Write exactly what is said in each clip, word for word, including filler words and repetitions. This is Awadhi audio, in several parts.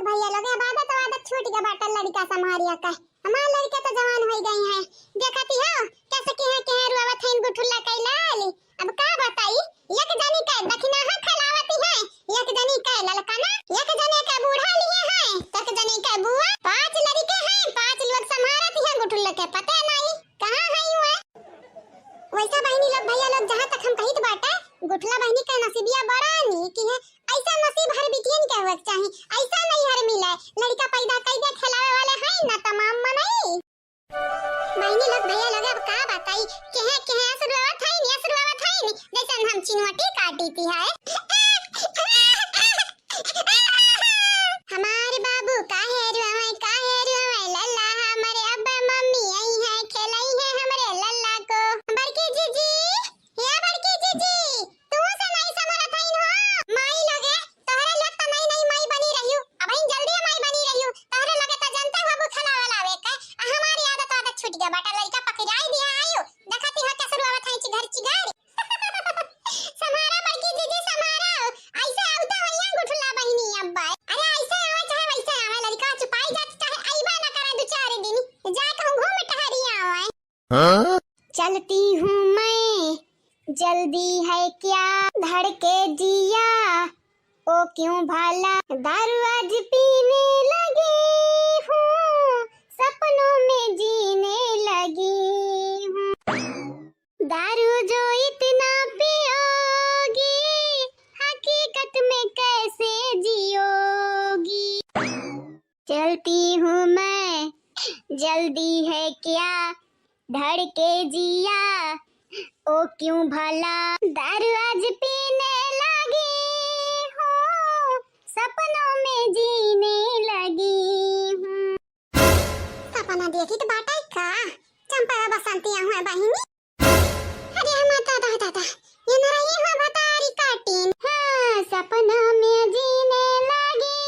भैया लोग, अब आदत वादत छूट गया बाटल लड़का संभारिया का। हमार लड़का तो जवान हो गई है, देखती हो कैसे किहे किहे रुआवत है गुठुल्ला कैलाल। अब का बताई, एक जनी के दखिनाहा खेलावती है, एक जनी के ललकना, एक जने के बूढ़ा लिए है, एक जने के बुआ, पांच लड़के हैं, पांच लोग संभारती है गुठुल्ला के पता नहीं कहाँ है हुए। वैसा बहिनी लोग, भैया लोग, जहाँ तक हम कहित बाटे, गुठला बहिनी का नसीबिया बड़ा नीक है। ऐसा नसीब हर बिटियन के होए के चाही, ऐसा नहीं हर मिले। लड़का पैदा कई दे खेलावे वाले हैं ना तमाम मनई। बहिनी लोग, भैया लोग, अब का बताई, केहे केहे असुरवत है नी, असुरवत है नी, जैसे हम चिनवटी काटी थी है। हमारे बाबू काहे रुआवे, काहे रुआवे, लल्ला हमारे अब्बा मम्मी आई है, खेलाई है हमरे लल्ला को। बड़की जीजी, या बड़की जीजी, तू से नहीं संभरत हईन हो? माई लोगे, तोहरे लोग त नई नई माई बनी रहियो, अबहिन जल्दी माई बनी रहियो, तोहरे लोगे त जनता हो बुखला वाला आवे के, आ हमारी आदत आदत छूट गया बाटा, लड़का पकड़ाई दिया आयो, देखती हो क्या शुरू आवत है चिघर चिघर। संभारा बड़की जीजी संभारा, ऐसे आवता होइया गुठला बहिनी अब्बा। अरे ऐसे आवे चाहे वैसे आवे, लड़का चुपाई जात चाहे अइबा ना करे दो चार दिन, जा कहूँ घूम टहरी आवे। हाँ? चलती हूँ मैं, जल्दी है क्या, धड़के जिया, ओ क्यों भला, दारू आज पीने लगी हूँ, सपनों में जीने लगी हूँ। दारू जो इतना पियोगी, हकीकत में कैसे जियोगी। चलती हूँ मैं, जल्दी है क्या, धड़के जिया, ओ क्यों भला, दारू आज पीने लगी हूँ, सपनों में जीने लगी हूँ। सपना देखी तो बाटा का, चंपा बसंती हुए बहिनी। अरे हमार दादा, दादा, ये नरई हुआ भतारी काटिन। हाँ, सपना में जीने लगी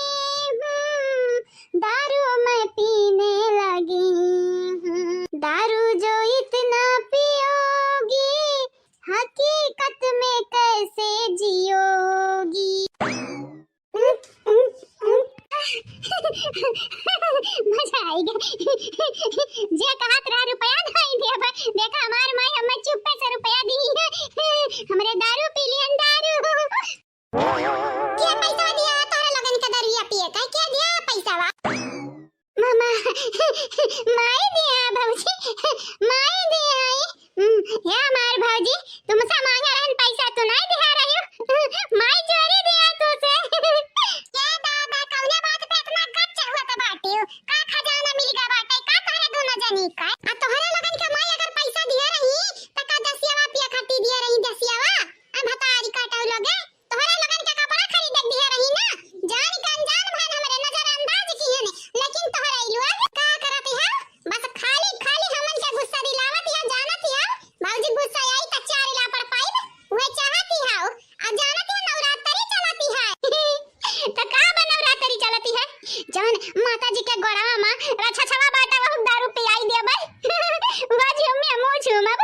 हूँ, दारू मैं पीने लगी हूँ। दारू जो इतना पियोगी, हकीकत में कैसे जियोगी। मजा आइगा। जे कहत रहा रुपया नहीं देबा, देखा हमार माई हमें चुप्पे से रुपया दी। हमरे दारू पी लियन, दारू। के पैसा दिया तोहरे लोगन के दरुआ पिए का? के दिया पैसा वा? मामा, माई दिया भौजी, माई दिया आई। हम्म, हे हमार भौजी, तुमसे मांगा रहन पैसा तो नहीं दिया रही हो। माई चोरी दिया तुझे। ये दादा, कौने बात पे इतना गच्च हुआ तो बाटी हो? का खजाना मिल गया बाटे, का तोहरे दोनों जनी का? आ तोहरे लोगन के माई अगर पैसा दिया रही, तो का दसियावा पिया खट्टी दिया रही, दसियावा? आ भतारी काटऊ लोगे, तोहरे लोगन के कपड़ा खरीदे दिहे रही ना, जान के अनजान भन हमरे नजरअंदाज किहे ने, लेकिन तोहरे ई लोग का करत है? बस खाली खाली हमन के गुस्सा दिलावत है, जानत है भौजी गुस्सा आई त चार लापड़ पाइब, उहे चाहत है। आ जानत है नवरात्रि चलती है। त का बा नवरात्रि चलती है? जवन माता जी के गोड़वा में रछछवा बाटा वहु दारू पियाई देबे। बाजी हमें मुँह छूमब।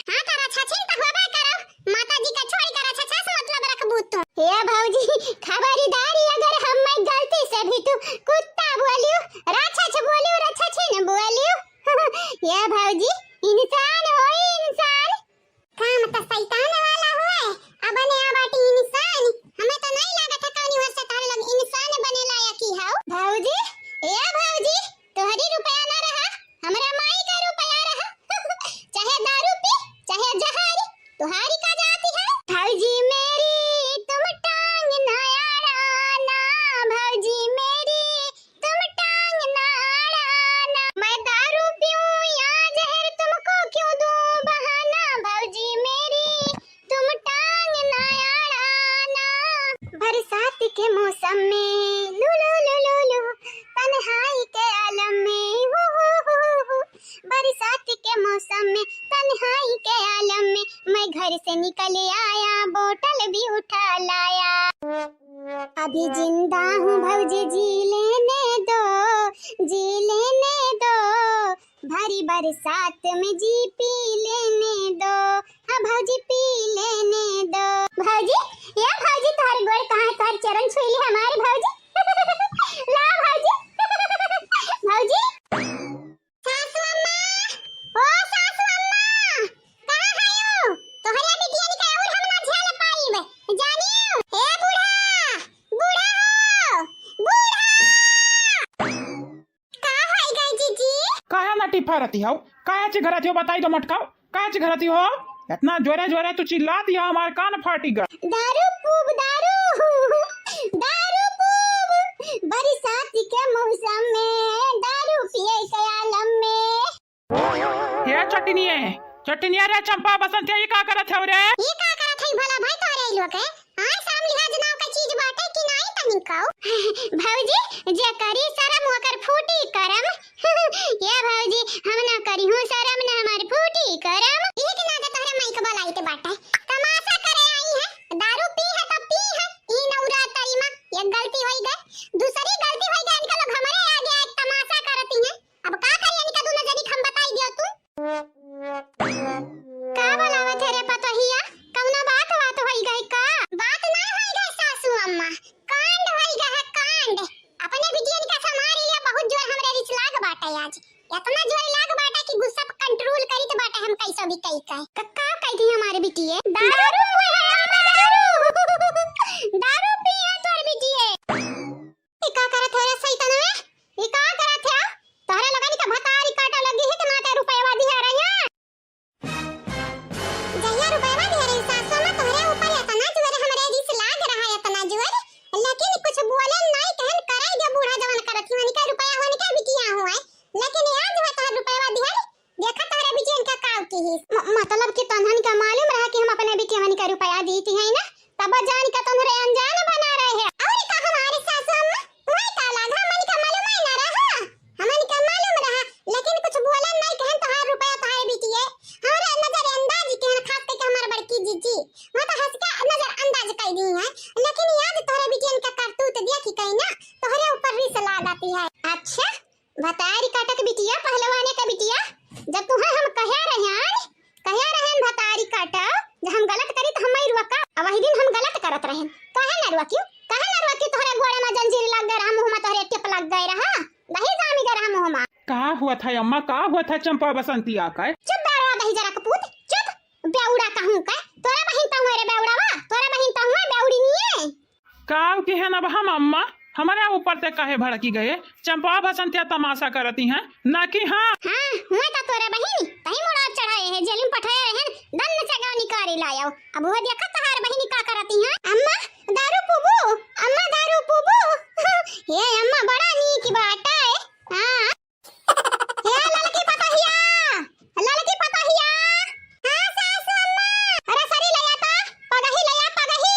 हाँ, त रछछिन त होबे करो। माता जी का छोड़ कर रछछा से मतलब रखबू तू। हे भौजी, खबरदारी अगर हम मैं गलती से भी तू कुत्ता बोलियो, रछछ बोलियो, रछछिन बोलियो। हे भौजी, इंसान होई इंसान। काम त शैतान वाला होए, अब ने आ बाटी इंसान। हमें तो नहीं लागत है कौनी वर्ष तारे लोग इंसान बने लायक ही हो। भौजी, ए भौजी, तोहरी रुपया ना रहा, हमरा माई का रुपया रहा। चाहे दारू पी, चाहे जहारी, तुहारी का जाती है? भौजी मेरी, तुम टांग ना अड़ाना, भौजी मेरी, तुम टांग ना अड़ाना। मैं दारू पीऊं या जहर, तुमको क्यों दूं बहाना, भौजी मेरी, तुम टांग ना अड़ाना। बरसात के मौसम में लू लू लू लू लू, तन्हाई के आलम में हू हू हू हू, बरसात के मौसम में तन्हाई के आलम में मैं घर से निकल आया, बोतल भी उठा लाया। अभी जिंदा हूँ भौजी, जी लेने दो, जी लेने दो, भरी बरसात में जी पी लेने दो, हाँ भौजी पी लेने दो। भौजी, या भौजी तोहर गोड़ कहाँ है, तोहर चरण छुई ली हमारे भौजी। सासू अम्मा, ओ सासू अम्मा, कहाँ हयो? तोहरे बिटियन के और हम ना झेल पाइब। जानियो, ए बूढ़ा, बूढ़ा हो, बूढ़ा। का होई गई जीजी? काहे ना टिफरती हो? काहे चिघरती हो? बताई तो मटकाओ। का चिघरती हो? इतना जोरे जोरे तू चिल्लाती हो, हमार कान फाटी गए। दारू पूब, दारू, दारू पूब, बरसात के मौसम में दारू पिए के आलम में। हे चटनिए, चटनिया रे चंपा बसंतिया, ई का करत हौ रे? ई का करत हई भला भाई तोहरे ई लोग के? हाँ, शर्म लिहाज नाव का चीज बाटे कि नाई तनिको? भौजी, जे करी शर्म ओकर फूटी करम। ये भौजी, हम ना करी हूँ शर्म, ना हमार फूटी करम। इहे के नाते तोहरे माई के बोलाइत बाटे। तमाशा करे आई है, दारू पी है तो पी है। ई नौरा तई माँ, एक गलती होई गए, दूसरी गलती होई गए, इनका लोग हमरे आगे आए तमाशा करती हैं। अब का करी इनका दोनों जनी के हम बताई दियो तू। का बोलावत है रे पतोहिया? कौनो बात, बात होई गई का? बात ना होई गई सासू अम्मा, कांड होई गई है कांड। अपने बिटियन का संभाल लिया, बहुत जोर हमरे रिस लाग बाटे आज। इतना जोर लाग बाटे कि गुस्सा पे कंट्रोल करित बाटे हम कैसो भी कई के। क-, का कही थी हमारे बिटिये? दारू पी है, दारू। दारू पी है तोर बिटिये। ई का करत हो रे सैतनवे? ई का करत हो? तोहरे लोगन के भतारी काटे लगी है कि नाते रुपयवा दिहे रहिया। जहिया रुपयवा दिहे रही सासु में, तोहरे ऊपर एतना जोर हमरे रिस लाग रहा, एतना जोर, लेकिन कुछ बोले नाई, कहन करे जे बूढ़ा जवन करत ही, उनके रुपया, उनके बिटिया हुए, लेकिन आज हुआ तोहर रुपयवा दिहे, देखा तोहरे बिटियन का काव की ही। म-, मतलब कि तन्हन का मालूम रहा कि हम अपने बिटियवन का रुपया दीती है ना, तब जान के तन्हरे अनजान बना रहे हैं। और का हमारे सासु अम्मा, वही का लाग, हमन का मालूम ही ना रहा, हमन का मालूम रहा, लेकिन कुछ बोलन नहीं, कहन तोहार रुपया तोहार बिटिये, हमरे नजरअंदाज कहन, खास करके हमार बड़की जीजी, वहाँ तो हंस के नजरअंदाज कर दी है, लेकिन आज तोहरे बिटियन का करतूत देखी कहीं ना, तोहरे ऊपर रिस लाग आती है। अच्छा, भतारी काटक बिटिया, पहलवाने का बिटिया, जब तुहें हम कह्या रहन, कह्या रहन भतारी काटा, जब हम गलत करी तो हम ही रुआ का, अब वही दिन हम गलत करत रहन, काहे ना रुआ क्यों, काहे ना रुआ क्यों, तोहरे गोड़े में जंजीर लग गए रहा, मुँह में तोहरे टिप लग गए रहा, दही जामी गए रहा मुँह में। का हुआ था अम्मा, का हुआ था चंपा बसंती आकर? चुप बेवड़ा दही जरा कपूत, चुप, बेवड़ा कहूँ का, तोरा बहिन तहुए रे बेवड़ावा, तोरा बहिन तहुए बेवड़ी निये। काव किहेन अब हम अम्मा, हमरे ऊपर ते काहे भड़की गए? चंपा बसंतिया तमाशा करती हैं, ना कि हाँ। हाँ, हुए ता तोरे बहिनी, तही मुड़ा चढ़ाए हैं, जेल में पठाए रहन, दन से गाँव निकारे लायो। अब वो देखा तहार बहिनी का करती हैं। अम्मा, दारू पीबू? अम्मा, दारू पीबू? ये अम्मा बड़ा नीक बाटा है। हाँ। हे ललकी पतोहिया, ललकी पतोहिया। हाँ सासु अम्मा। अरे सरी ले आता, पगही ले आ, पगही।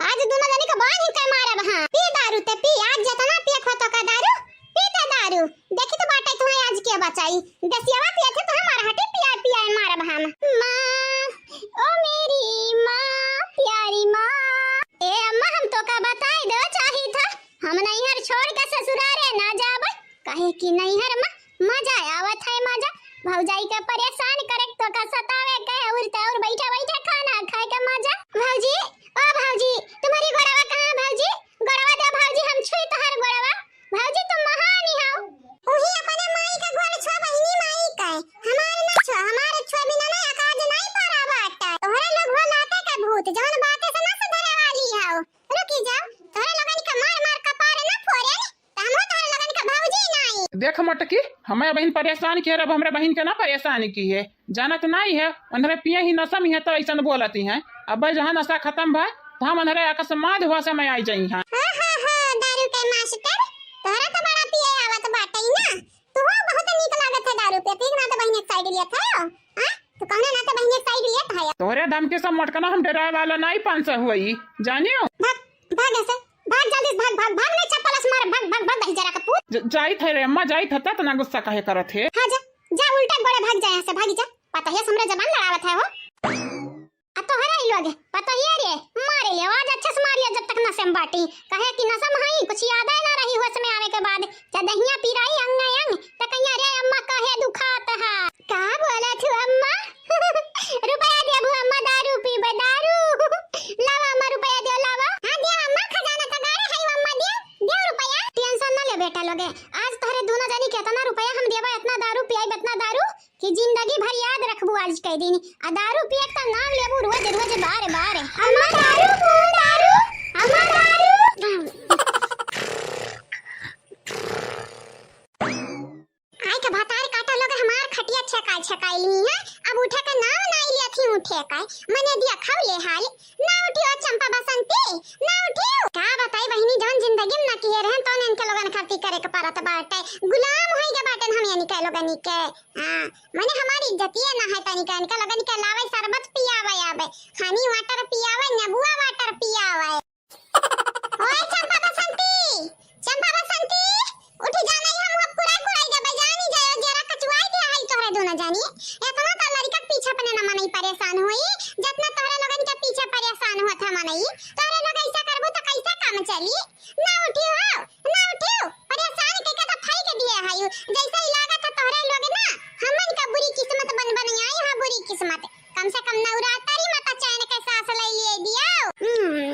आज दोनों जनी के बांध के मारब हाँ। पी दारू ते पी, आज जतना पिए खो तो का दारू, पी ते दारू। देखी तो बाटे तुम्हें आज के बचाई। देसियावा पिए थे तो हमारा हटे पिया पिया मारब हम। माँ, ओ मेरी माँ, प्यारी माँ। ए अम्मा, हम तो का बताई दो चाही था, हम नैहर छोड़ के ससुरारे ना जाब। काहे कि नैहर में मजा आवत है, मजा। भौजाई के परेशान करे के, तो का सतावे के, और ते और बैठे बैठे खाना खाए के मजा। भौजी, ओ भौजी, तुम्हारी गोड़वा कहाँ है भौजी? गोड़वा दे भौजी, हम छुई तोहार गोड़वा। भौजी, तुम महान ही हो। उही अपने माई का गोड़ छुआ, बहिनी माई का है। हमारे ना छुआ, हमारे छुआ बिना ना अकाज नहीं पारा बाटा। तोहरे लोग हो लाते का भूत, जौन बातें से ना सुधरे वाली हो। रुकी जाओ, तोहरे लोगन का मार मार कपार ना फोड़े। त हमहू तोहरे लोगन का भौजी नाई। देख मटकी, हमें बहिन परेशान किहे, अब हमरे बहिन के ना परेशान किहे। जानत नाई है, अंधरे पिए ही नशा में है तो ऐसन बोलती हैं। अब जहाँ नशा खत्म भा, तो हम अंधरे अकस्मात हुआ से में आई जाई हैं। हाँ, हाँ, हाँ, दारू के मास्टर, तोहरा तो बड़ा पिए आवत बाटे ना। तू बहुत नीक लागत है दारू पे, ठीक ना तो बहिन एक साइड लिया था, हाँ? तू कौनो ना तो बहिन एक साइड लिया था। तोहरे धमकी से मटकना हम डराए वाला नाई पाँच सौ हुई, जानियो? भाग, भाग ऐसे। भाग जल्दी से, भाग, भाग, भाग, नहीं चप्पल से मारे, भाग, भाग, भाग, दही जरा का पूत। ज-, जाइत है रे अम्मा, जाइत है, त इतना गुस्सा काहे करत है? हाँ, जा, जा, उल्टा गोड़े भाग जा यहाँ से, भागी जा। पतोहिया से हमरा जबान लड़ावत है हो। आ तोहरा ही लोग, पतोहिया रे, मारे ले, आज अच्छे से मार लिया जब तक नशे में बाटी। कहे कि नशा में हई, कुछ याद ना रही होश में आवे के बाद। जब दहिया पिराई अंग अंग, त कहिया रे अम्मा काहे दुखात है। का बोलत हू अम्मा? रुपया देबू अम्मा, दारू पीबे दारू। लावा अम्मा रुपया दे, लावा। हाँ दे अम्मा, खजाना त गाड़े है अम्मा, दे, दे रुपया। टेंशन ना ले बेटा लोगे, आज तोहरे दोनों जनी के इतना रुपया हम देब कि जिंदगी भर याद रखबू आज के दिन। आ दारू पिए के नाम लेबू रोज रोज, बार बार। अम्मा दारू, दारू, अम्मा दारू। आय के भतार काटा लोग हमार खटिया छेकाई छेकाई ली है। अब उठे के नाम नाई लिया थी उठे का। मने दिया खाऊ ले हाल। ना उठियो चंपा बसंती, ना उठियो। का बताई बहिनी, जौन जिंदगी में ना किए रहन तौन इनके लोगन खातिर करे के पड़त बाटे। गुलाम होई गे बाटन हम इनके लोगन के। हाँ, मने हमारी इज्जतिये ना है तनिका। इनके लोगन के लावे शरबत पियावे आवे, honey water पियावे, नेबुआ water पियावे। ओए चंपा बसंती, चंपा बसंती, उठी जा, नहीं हम अब कुराई कुराई के बजानी जायो, जरा कचुआई के आई तोहरे दोनों जानी। इतना तो लड़का के पीछे अपने न मनई परेशान होई, जितना तोहरे लोगन के पीछे परेशान होत है मनई। तोहरे लोग ऐसा करबू तो कैसे काम चली? ना उठी हो, ना उठी हो, परेशान के के तो थाई के दिए है, जैसे ही लागत है तोहरे लोग ना हमन का बुरी किस्मत बन बन आई है, बुरी किस्मत। कम से कम नवरात्रि में तो चैन के सांस ले लिए दियो। हम्म।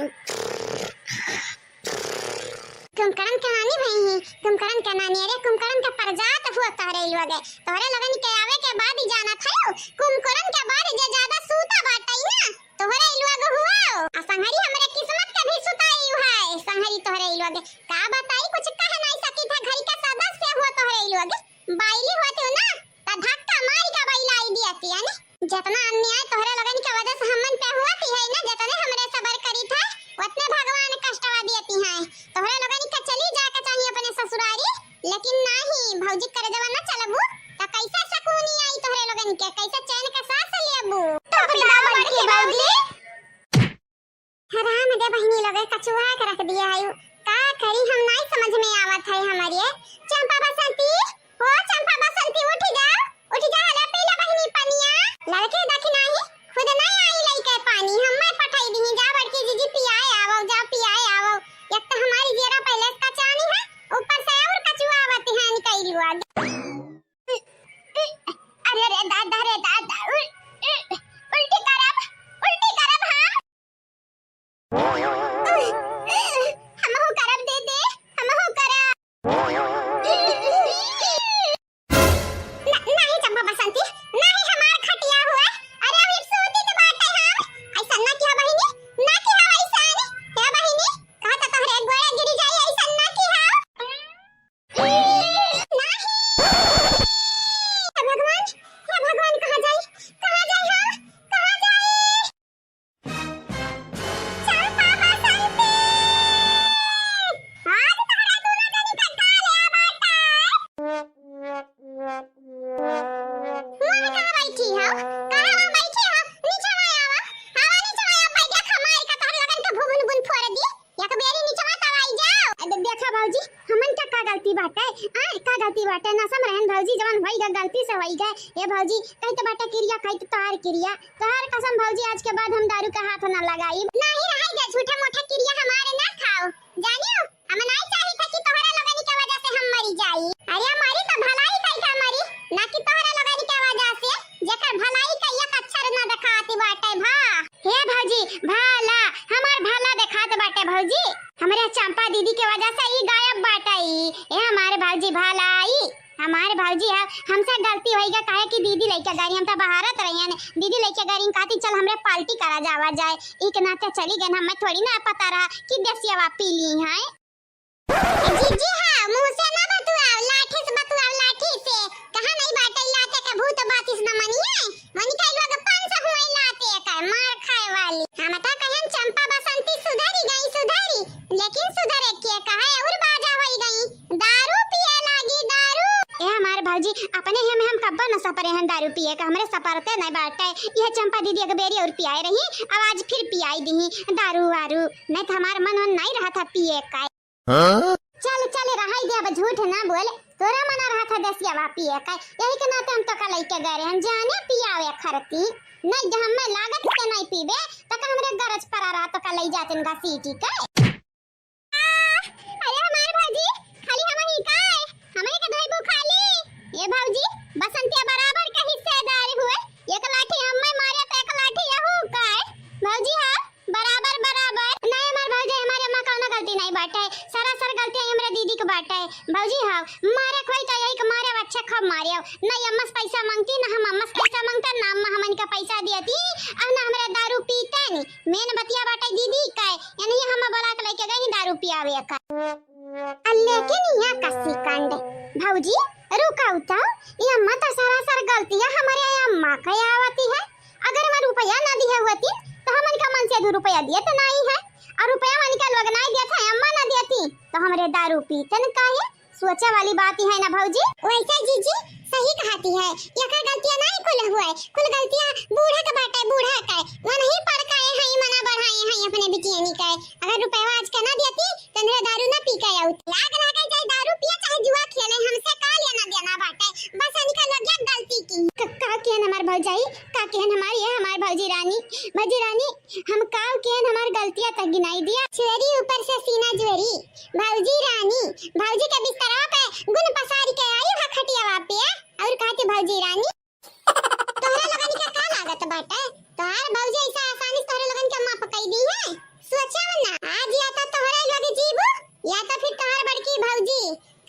कुंभकर्ण के नानी भई ही, कुंभकर्ण के नानी, अरे कुंभकर्ण के परजात हुआ तोहरे लोग। तोहरे लोगन के आवे के बाद ही जानत है, कुंभकर्ण के बाद जे ज्यादा सूता बाटई ना, तोहरे लोग हुआ। आ संहरी हमरे किस्मत के भी सुताई है, संहरी तोहरे लोग। का बताई, कुछ कह नहीं सकी था, घर के सदस्य हुआ तोहरे लोग। बाइली होत हो ना, त धक्का मार के बइलाई दियती, यानी जितना अन्याय तोहरे लोगन के वजह से हमन पे हुआ थी है ना, जितने हमरे सबर करी था, उतने भगवान कष्टवा दियती हैं। तोहरे लोगन के चली जाए के चाहिए अपने ससुरारी, लेकिन नाही, भौजी करे जब ना चलबू, त कैसे सुकूनी आई तोहरे लोगन के, कैसे चैन के सांस लेबू? तो अपना बड़की भौजी। हराम दे बहिनी लोग कचुआ के रख दिया है। का करी हम नाई समझ में आवत है हमारे। चंपा बसंती, ओ चंपा बसंती, उठ जाओ, उठ जा, ले पी ले बहिनी पनिया। लड़के देखी नाही, खुद नाई आई लइके पानी, हम्मे पठाई दिही, जा बड़की जीजी पियाए आवो, जा पियाए आवो। एक तो हमारी जियरा पहले से कचानी है, ऊपर से और कचुआ आवत है निकल हुआ। अरे रे दादा रे दादा, उल-, उल-, उल्टी करब, उल्टी करब हम। हमहू करब दीदी, हमहू करब। न-, नाही चंपा बसंती, नाही हमार खटिया हुआ। अरे अभी सूती के बात है हम। ऐसा ना किया बहिनी, ना किया ऐसा नहीं। हे बहिनी, कहा तो तोहरे गोड़े गिरी जाई, ऐसा ना किया। नाही। हे भगवान, हे भगवान, कहाँ जाई, कहाँ जाई हम, कहाँ जाई? चंपा बसंती! आज तोहरा दोनों जनी का गाल आ बाटा। वहाँ कहाँ बैठी हो? कहाँ वहाँ बैठी हो? नीचे में आवा। आवा नीचे में आवा, बैठ जा, खमाई का तोहरे लगन के भुभुन बुन फोड़ दी। एक बेरी नीचे में तो आई जाओ। अरे देखा भौजी, हमन का का गलती बाटे? आ, का गलती बाटे? नशा में रहन भौजी, जवन होई गा गलती से होई गा। ए भौजी, कही तो बाटे किरिया, खाई तो तोहार किरिया। तोहार कसम भौजी, आज के बाद हम दारू के हाथ ना लगाई। नाही रहाई जा, झूठा मोठा किरिया हमारे ना खाओ। जानियो, हम नाही चाही था कि तोहरा लोगन के वजह से हम मरी जाई। अरे मरी तो भलाई कई का मरी, ना कि तोहरा लोगन के वजह से, जेकर भलाई कई एक अक्षर ना देखाती बाटे भा। हे भौजी, भला, हमार भला देखात बाटे भौजी। हमरे चंपा दीदी के वजह से ई गायब बाटे ई। ए हमारे भौजी भलाई। हमार भौजी है, हमसे गलती होई गा, काहे कि दीदी लइके गरी, हम तो बहारत रहियन, दीदी लइके गरी, कहती चल हमरे पार्टी करा जावा जाए, ई के नाते चली गन, हमें थोड़ी ना पता रहा कि देसियावा पी ली है। जीजी हाँ, मुँह से ना बतुआओ, लाठी से बतुआओ, लाठी से। कहाँ नहीं बाटे लाते के भूत बातिस न मनिए, मनी कई लोग पाँच सौ हुए लाते का मार खाए वाली। हम तो कहन चंपा बसंती सुधरी गई, सुधरी, लेकिन सुधरे के कहे और बाजा होई गई। दारू पिए लागी, दारू। ए हमार भौजी, अपने हम, हम कब्बो न सपरे हन दारू पिए का, हमरे सपरते नहीं बाटे। यह चंपा दीदी एक बेरी और पियाए रही, अब आज फिर पियाई दिही दारू वारू, नहीं तो हमार मन वन नहीं रहा था पिए का। हाँ? चल, चल, रहाई दे, अब झूठ ना बोल, तोरा मना रहा था देसियावा पिए का, यही के नाते हम तो का लइके गए रहन, जाने पियावे खरती, नहीं जब हमें लागत के नहीं पीबे, तो का हमरे गरज परा रहा तो का लई जाते घसीटी के। अरे हमार भौजी, खाली हम ही का है? हम ही के धोइबू खाली? ए भौजी, बसंतिया बराबर के हिस्सेदार हुए। एक लाठी हमें मारे तो एक लाठी यहू का है। भौजी हाँ, बराबर, बराबर। नहीं हमार भौजी, हमारे अम्मा कौनो गलती नहीं बाटे। सरासर गलती है हमरे दीदी के बाटे। भौजी हाँ, मारे कोई तो यही के मारे, अच्छे खूब मारे। ना अम्मा से पैसा मांगती, ना हम अम्मा से पैसा मांगते, ना अम्मा हमन का पैसा दियती, और ना हमरे दारू पीते नी। मेन बतिया बाटे दीदी का, यानी हम बोला के लेके गई दारू पियावे का। अ, लेकिन यहाँ कसी कांड। भौजी, रुकाऊ तो, ये अम्मा तो सरासर गलतिया हमरे अम्मा का आवती है। अगर हम रुपया ना दिए होती, तो हमन का मन से दू रुपया दिए तो नहीं है। और रुपया मन का लोग नहीं दिया था, अम्मा ना देती, तो हमरे दारू पीतन काहे? सोचे वाली बात ही है ना भौजी। वैसे जीजी सही कहती है, एकर गलतिया नहीं कुल हुए, कुल गलतिया बूढ़ा के बाटे, बूढ़ा के। वो नहीं पढ़ के आए हैं, मना बढ़ाए हैं अपने बिटियनी के। अगर रुपया आज के ना देती, तंदरे दारू ना पी के आउत। लाग लागे चाहे दारू पिए, चाहे जुआ खेले, हमसे का लेना देना बाटे। बस इनका लगिया गलती की। क-, का केहन हमार भौजाई, का केहन हमार, ये हमार भौजी रानी, भौजी रानी, हम का केहन हमार गलतिया तक गिनाई दिया। चोरी ऊपर से सीना जोरी, भौजी रानी, भौजी के बिस्तरा पे गुन पसारी के आई है खटियावा पे, और कहती भौजी रानी। तोहरा लोगन के का लागत बाटे? तोहार भौजी ऐसा आसानी से तोहरे लोगन के माफ कई दी है? सोचा ना, आज या तो तोहरे लोग जीबू, या तो फिर तोहार बड़की भौजी।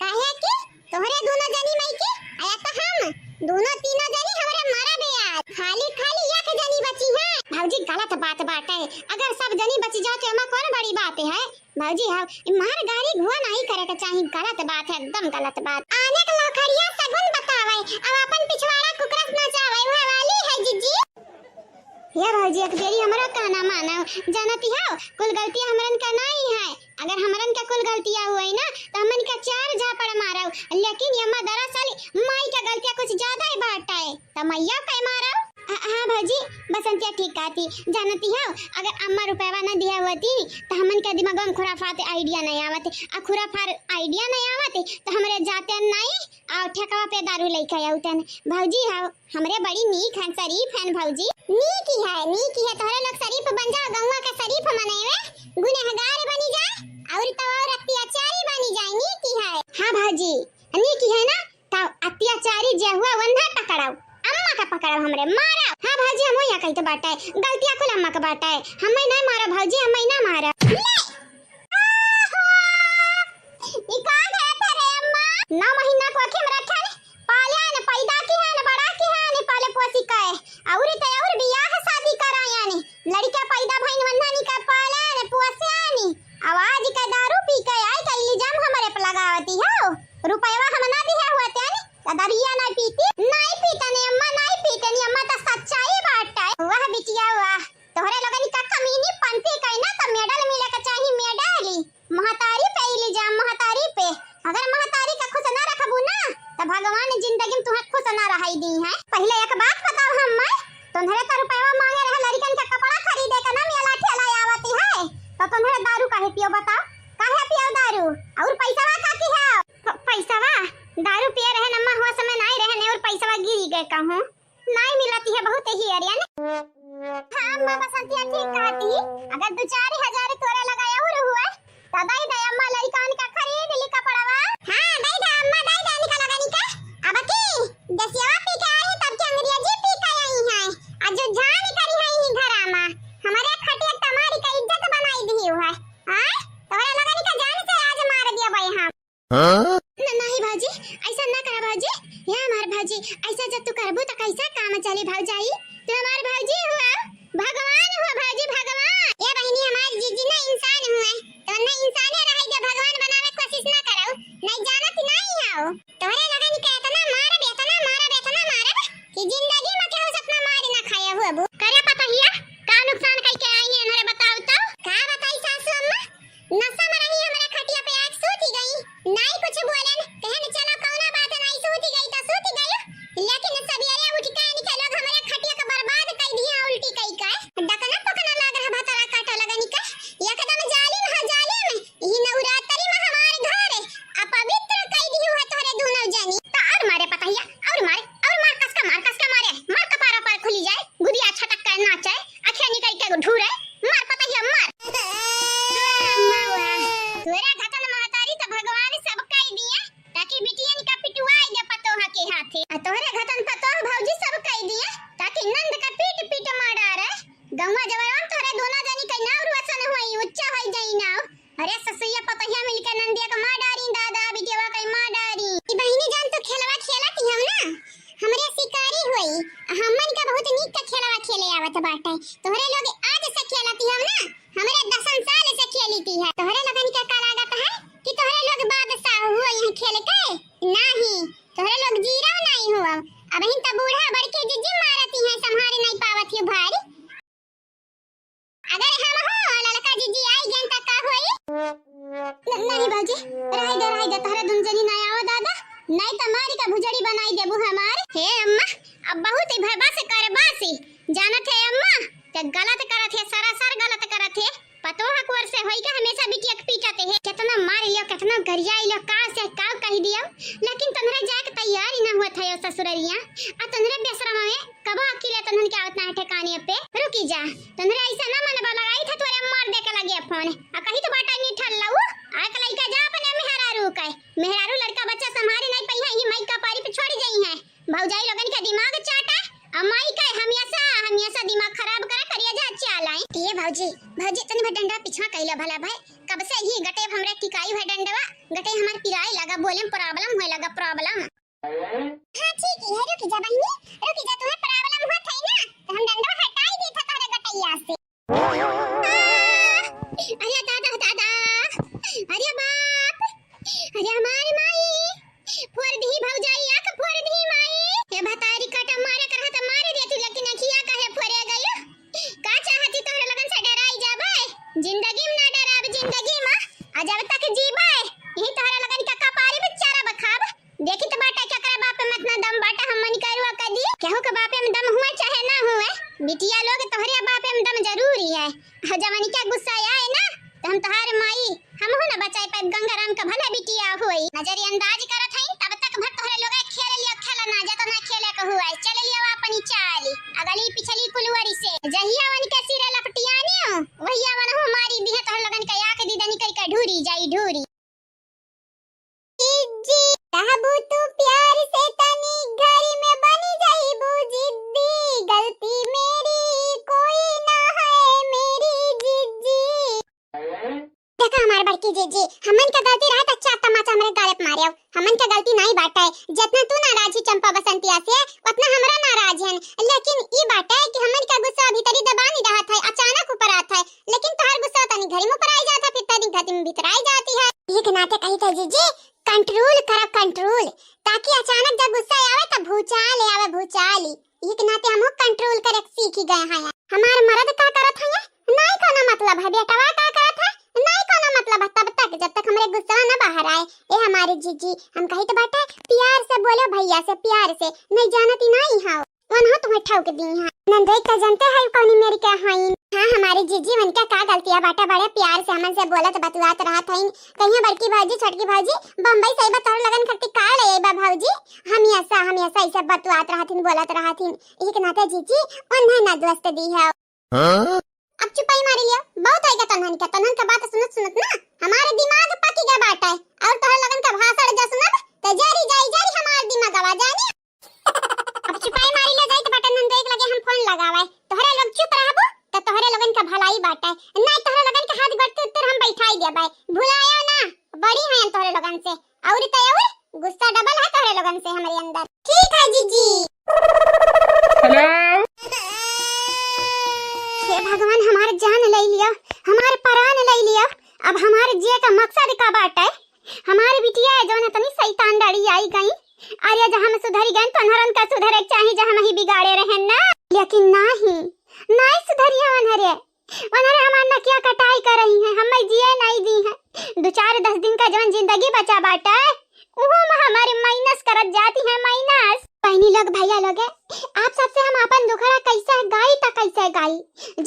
काहे कि तोहरे दोनों जनी मई के, या तो हम, दोनों तीनों जनी हमरे मरबे आज। खाली, खाली एक जनी बची है। भौजी, गलत बात बाटे। अगर सब जनी बची जाओ तो एमा कौन बड़ी बात है? भौजी, हाँ, मार गारी घुआ नहीं करे के चाही, गलत बात है, एकदम गलत बात। आने के लखड़िया सगुन बतावे, अब अपन पिछवाड़ा कुकरस नचावे, वह वाली है जीजी। हे भौजी, एक बेरी हमरो कहना मानो, जानती हो, कुल गलतिया हमरन का नहीं है। अगर हमरन का कुल गलतिया हुई ना, तो हमन का चार झापड़ मारो, लेकिन ये अम्मा दरअसल माई का गलतिया कुछ ज्यादा ही बाटे। त मैया के मारब? ह-, हाँ भौजी, बसंतिया ठीक कहती। जानती हो, अगर अम्मा रुपयवा न दिया होती, त हमन के दिमाग में खुराफात idea नहीं आवत। आ खुराफात idea नहीं आवत, त हमरे जाते नहीं, आ ठेकवा पे दारू लेके आउतन। भौजी हो, हमरे बड़ी नीक हन, शरीफ हन भौजी। नीक ही है, नीक ही है, तोहरे लोग शरीफ बन जाओ, गौवा के शरीफ मनेवे, गुनहगार बनी जाए, और तो और अत्याचारी बनी जाए, नीक ही है। हाँ भौजी, नीक ही है ना, त अत्याचारी जे हुआ वंधा पकड़ाओ, अम्मा का पकड़ाओ, हमरे मारा। हाँ भौजी, हम यहाँ कही तो बाटे, गलतिया कुल अम्मा का बाटे, हमें नहीं मारा भौजी, हमें ना मारा। ले! आहा! ई का कहत है रे अम्मा? नौ महीना को अखी में रखल, पालन, पैदा किहन, बड़ा किहन, पाले पोसी के, और तो और बियाह शादी करायन, लड़का पैदा भइन वंधन के पालन पोसन, अब आज के दारू पी के आई के इल्जाम हमरे पे लगावती हो। रुपयवा हम ना दिया हुआ त्यानी, त दरिया ना पीती, नहीं पीतनी अम्मा, नहीं पीतनी अम्मा, त सच्चाई बाटे। वाह बिटिया वाह, तोहरे लोगन का कमीनी पंथी कही ना, त मेडल मिले के चाही, मेडल। महतारी पे इल्जाम, महतारी पे। अगर महतारी का खुश ना रखबू ना, त भगवान जिंदगी में तुहे खुश ना रहाई दी है। पहले एक बात बताओ हम, मैं तोहरे त रुपयवा मांगे रहे लड़कन के कपड़ा खरीदे के ना, मेला ठेला आवती है, त तोहरे दारू काहे पियो बताओ, काहे पियो दारू? और पैसवा का की है? प-, पैसवा? दारू पिए रहे अम्मा, होश में नहीं रहे, और पैसवा गिरी गए कहूँ। नहीं मिलती है बहुत ही अरियन। हाँ अम्मा बसंतिया ठीक कहती, अगर दो चार हजार तोरे लगाया और हुआ, त दई दे अम्मा लड़कन का खरीद ली कपड़वा। हाँ दई दे अम्मा, दई दे निकल गनी का। अब की देसिया पी के आई तब के अंग्रेजी पी के आई है। आज जो जान करी है ही घरा मा, हमारे खटिया तमारी का इज्जत बनाई दी है। हाँ तोहरे लोगन का जान से आज मार दिया भाई हम। हाँ? न-, नहीं भौजी, ऐसा ना करा भौजी। या हमार भौजी, ऐसा जब तू करबू त कैसा काम चली भौजाई? तू हमार भौजी हुआ, भगवान हुआ भौजी, भगवान। ए बहिनी, हमार जीजी ना इंसान हुए, तो ना इंसाने रहे जो भगवान बनावे कोशिश ना करो, नहीं जानत नहीं हो। तोहरे लगन के इतना मारब, इतना मारब, इतना मारब कि जिंदगी में केहू से इतना मार ना खाए हुआ बू। करे पतहिया, का नुकसान कई के आई है, हमरे बताओ तो। का बताई सासू अम्मा? नशा में रही हमरे खटिया पे आके सूती गई, नाई कुछ बोलन, कहन चलो कौनो बात नाई, सूती गई तो सूती गई, लेकिन सवेरे उठ के इनके लोग हमरे खटिया के बर्बाद कर दिया, उल्टी कई के डकना पकना लग रहा, भतरा काटा लगन के, एकदम जालिम है जालिम। ई नवरात्रि में हमार घर अपवित्र कई दिहु है तोहरे दोनों जनी। त और अच्छा बाटे, तोहरे लोग आज से खेलती हो ना, हमरे दसन साल से खेलती है। तोहरे लोगन के का लागत है कि तोहरे लोग बादशाह हुआ यहाँ खेल के? नहीं, तोहरे लोग जीरो नहीं हुआ। अबहिन तो बूढ़ा बड़की जिज्जी मारती है, संभारी नहीं पावत ही भारी। अगर हम हो ललका जिज्जी आई गए त का होई? न-, नहीं भौजी, रह दे, रह दे, तोहरे दुन जनी ना आओ दादा, नहीं तो मारी का भुजड़ी बनाई देबू हमार। हे अम्मा, अब बहुत ही भय बस कर बासी, जानत है अम्मा, ते गलत करत है, सरासर गलत करत है। पतोह कुंवर से होई के हमेशा बिटिया के पीटत है, कितना मार लियो, कितना गरिया लियो, का से का कह दियो, लेकिन तोहरे जाए के तैयार ही ना हुआ था यो ससुररिया। आ तोहरे बेशरम में कबो अकेले तन्हन के आवत ना है ठिकाने पे। रुकी जा, तन्हरे ऐसा ना मनबा, लगाई था तोरे मार दे के लगे फोन। आ कही तो बाटा नी ठल्लऊ, आ के लइका जा अपने मेहरारू के। मेहरारू लड़का बच्चा संभारी नहीं पई है, यही माई का पारी पे छोड़ी जाई है। भौजाई लोगन के दिमाग चाटा, आ माई का हमेशा, हमेशा दिमाग खराब करा करिया जा चालाई। ये भौजी, भौजी तनी भर डंडा पीछा कैला भला भाई, कब से ही गटे हमरा टिकाई भर डंडवा, गटे हमार पिराए लगा, बोले में problem होए लगा, problem। हाँ, ठीक है, रुक जा बहिनी, रुक जा, तुम्हें problem होत है ना, तो हम डंडवा हटाई दी था तोहरे गटैया से। आ, अरे दादा, दादा, अरे बाप, अरे हमार माई, फोड़ दी भौजाई, आँख फोड़ दी माई। ये भतारी काटा मारे करहा त मारे देती, लेकिन अखिया काहे फोड़े गयो? का चाहती तोहरे लगन से डराई जाबे? जिंदगी में ना डराब, जिंदगी में। आ जब तक जीबे, यही तोहरे लगन के कपारी में चारा बखाब। देखी तो बाटा, केकरे बापे में इतना दम बाटा, हम मनी करुआ कर दी। केहू के बापे में दम हुए चाहे ना हुए, बिटिया लोग, तोहरे बापे में दम जरूरी है। और जब मनी क्या गुस्सा आए ना, तो हम तोहार माई, हम हो ना बचाए पाए गंगाराम का भला बिटिया हुई। नजरिअंदाज करत हई, तब तक भर तोहरे लोग खेल लिया, खेल ना जा तो ना खेले के हुआ, चल लिया अपनी चाली, अगली पिछली फुलवरी से। जहिया वन के सिरे लपटियानी हो, वहिया वन हो मारी दिहे तोहरे लगन के आँख दीदा निकल के ढूरी जाई ढूरी। जिज्जी, रहबू तू प्यार से तनी घर में बनी जाइबू जिद्दी, गलती मेरी कोई ना है मेरी जिज्जी। देखा हमार बड़की जिज्जी, हमन के गलती रहे त चार तमाचा हमरे गाले पे मारे, हमन के गलती नहीं बाटे। जितना तू नाराज ही चंपा बसंतिया से, उतना हमरा नाराज हन, लेकिन ई बाटे कि हमन के गुस्सा भीतरी दबा नहीं रहत है, अचानक ऊपर आत है। लेकिन तोहार गुस्सा तनी घरी में ऊपर आई जात है, फिर तनी घरी में भीतर आई जाती है। एक नाते कही था जिज्जी, control करा control, ताकि अचानक जब गुस्सा आवे तब भूचाल आवे, भूचाल। एक नाते हम control करे सीखी गए हैं। हमार मर्द का करत है, नहीं कोनो मतलब है, बेटवा का करत है, नहीं कोनो मतलब है, तब तक जब तक हमरे गुस्सा न बाहर आए। ए हमारे जिज्जी, हम कही तो बाटे प्यार से बोलो भैया से, प्यार से, नहीं जानती नहीं हाँ। उन्हों तुम्हें ठोक दी है। नंदोई का जानते हैं कौनी मेरी क्या हईन? हाँ, हमारी जीजी उनका का गलतिया बाटा, बड़े प्यार से हमन से बोलत बतुआत रहत हईन। कहिए बड़की भौजी, छोटकी भौजी, बम्बई से बा तोहरे लगन खातिर का ले आई बा भौजी? हमेशा, हमेशा ऐसे बतुआत रहत हईन, बोलत रहत हईन। एक नाते जीजी उन्हें ना दोस्त दी है। हाँ? अब चुपाई मारी लियो, बहुत होइगा तन्हन का, तन्हन का बात सुनत सुनत ना हमारे दिमाग पकी गया बाटे, और तोहरे लगन का भाषण जा सुनब तो जरी जाई जरी हमार दिमागवा जानी। अब चुपाई मारी ले जाई तो बटन नंदोई के लगे हम फोन लगावे। तोहरे लोग चुप रहबो तो तोहरे लोगन का भलाई बाटे, नहीं तोहरे लोगन के हाथ गोड़ तुर तुर हम बैठाई देबे। भुलायो ना, बड़ी हैं तोहरे लोगन से। और तो और गुस्सा डबल है तोहरे लोगन से हमरे अंदर। ठीक है जीजी। हेलो। हे भगवान, हमार जान ले लियो, हमार प्राण ले लियो। अब हमार जिए का मकसद का बाटे? हमारी बिटिया है जौन इतनी शैतान डाड़ी आई गई। अरे जब हम सुधरी गए तो अनहरन का सुधरे के चाही, जब हम ही बिगाड़े रहे ना। लेकिन नहीं, नहीं सुधरी है अनहरे। अनहरे हमार नकिया कटाई कर रही है, हमें जिए नहीं दी है। दो चार दस दिन का जौन जिंदगी बचा बाटे, उहो में हमारी माइनस करत जाती है, माइनस। बहनी लोग, भैया लोग, आप सबसे हम अपन दुखड़ा कैसे गाई त कैसे गाई,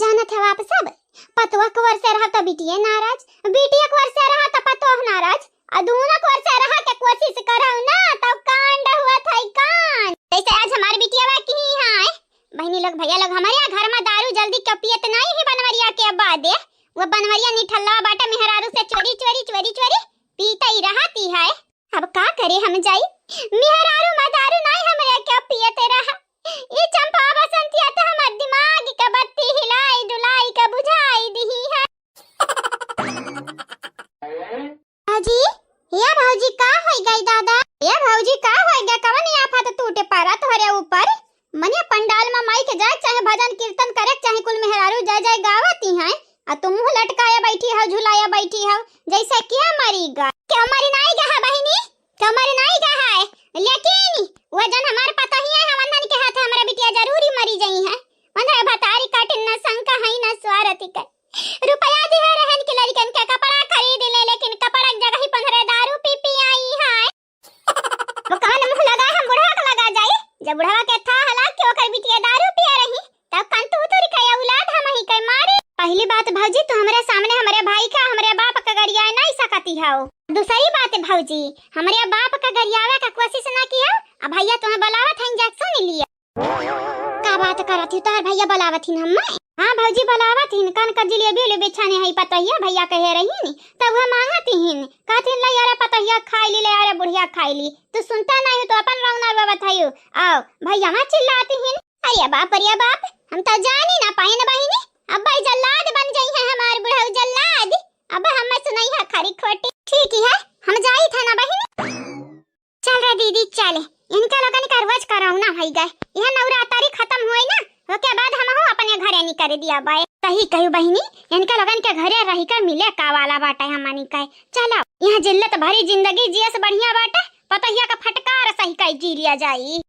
जानत है आप सब। पतवा कुंवर से रहा तो बिटिया नाराज, बिटिया कुंवर से रहा तो पतोह नाराज, आ दोनों कुंवर से रहा के कोशिश करौ ना, तब कांड हुआ था कांड। जैसे आज हमारे बिटिया की ही है, बहनी लोग, भैया लोग, हमारे यहाँ घर में दारू जल्दी क्यों पियत नहीं है बनवरिया के बाद, वो बनवरिया निठल्ला बाटे मेहरारू से चोरी, चोरी, चोरी, चोरी पीता ही रहती है। अब का करे हम जाई, मेहरारू मदारू नहीं हमरे क्यों पियते रहा। ई चंपा बसंतिया तो हमार दिमाग के बत्ती हिलाई डुलाई के बुझाई दिही है। भौजी, या भौजी का होई गई दादा? या भौजी का होई गया? कवन आफत टूटे पड़ा तोहरे ऊपर? मने पंडाल मा माई के जाए के चाहे, भजन कीर्तन करे के चाहे, कुल मेहरारू जय जय गावत ही हैं, आ तू मुँह लटकाया बैठी हौ, झुलाया बैठी हौ, जैसे के मरी गा। के मरी नाई गा है बहिनी, के मरी नाई गा है, लेकिन वो जन हमार पतोहिया है, वंदन के हाथ हमरा बिटिया जरूरी मरी जइहैं। वंदन भतारी काटिन न शंका है न स्वारथी कर। रुपया दिहे रहन के लड़िकन के कपड़ा खरीद ले, लेकिन कपड़ा के जगह ही पंद्रह दारू पी पी आई है। वो कवन मुँह लगा हम बुढ़वा के लगा जाई? जब बुढ़वा के था हला कि ओकर बिटिया दारू पिया रही, तब कन तू तोरी का औलाद हम ही के मारे। पहली बात भौजी, तू हमरे सामने हमरे भाई का, हमरे बाप का गरियाए नहीं सकती हौ। दूसरी बात भौजी, हमरे बाप का गरियावे का कोशिश ना किया। अब भैया तुम्हें बुलावत हैं, जा सुन लिया। का बात करत ही, तोहर भैया बुलावत हिन हमें? हाँ भौजी बुलावत हिन, कान का जिलेबी उलेबी छाने है पतोहिया, भैया कहे रही नी, तब वह मांगत हिन, कहत हिन, ले अरे पतोहिया खाई ली, ले अरे बुढ़िया खाई ली। तू सुनता नहीं हो तो अपन रौना रो बताइयो। आओ भैया वहाँ चिल्लाती हिन, अरे बाप, अरे बाप, हम तो जानी ना पाइन बहिनी, अब भाई जल्लाद बन जाई है हमार बुढ़ऊ जल्लाद। अब हम सुनाई है खरी खोटी। ठीक ही है, हम जाई था ना बहिनी। चल रे दीदी चल, इनके लोगन का रोज करौना होई गए। यह नवरात्रि खत्म होई ना, ओके बाद हमहू अपने घरे निकल दिया बाय। सही कहू बहिनी, इनके लोगन के घरे रही कर मिले का वाला बाटे हमनी के। चलो, यह जिल्लत भरी जिंदगी जिए से बढ़िया बाटे पतोहिया का फटकार सही कर जी लिया जाई।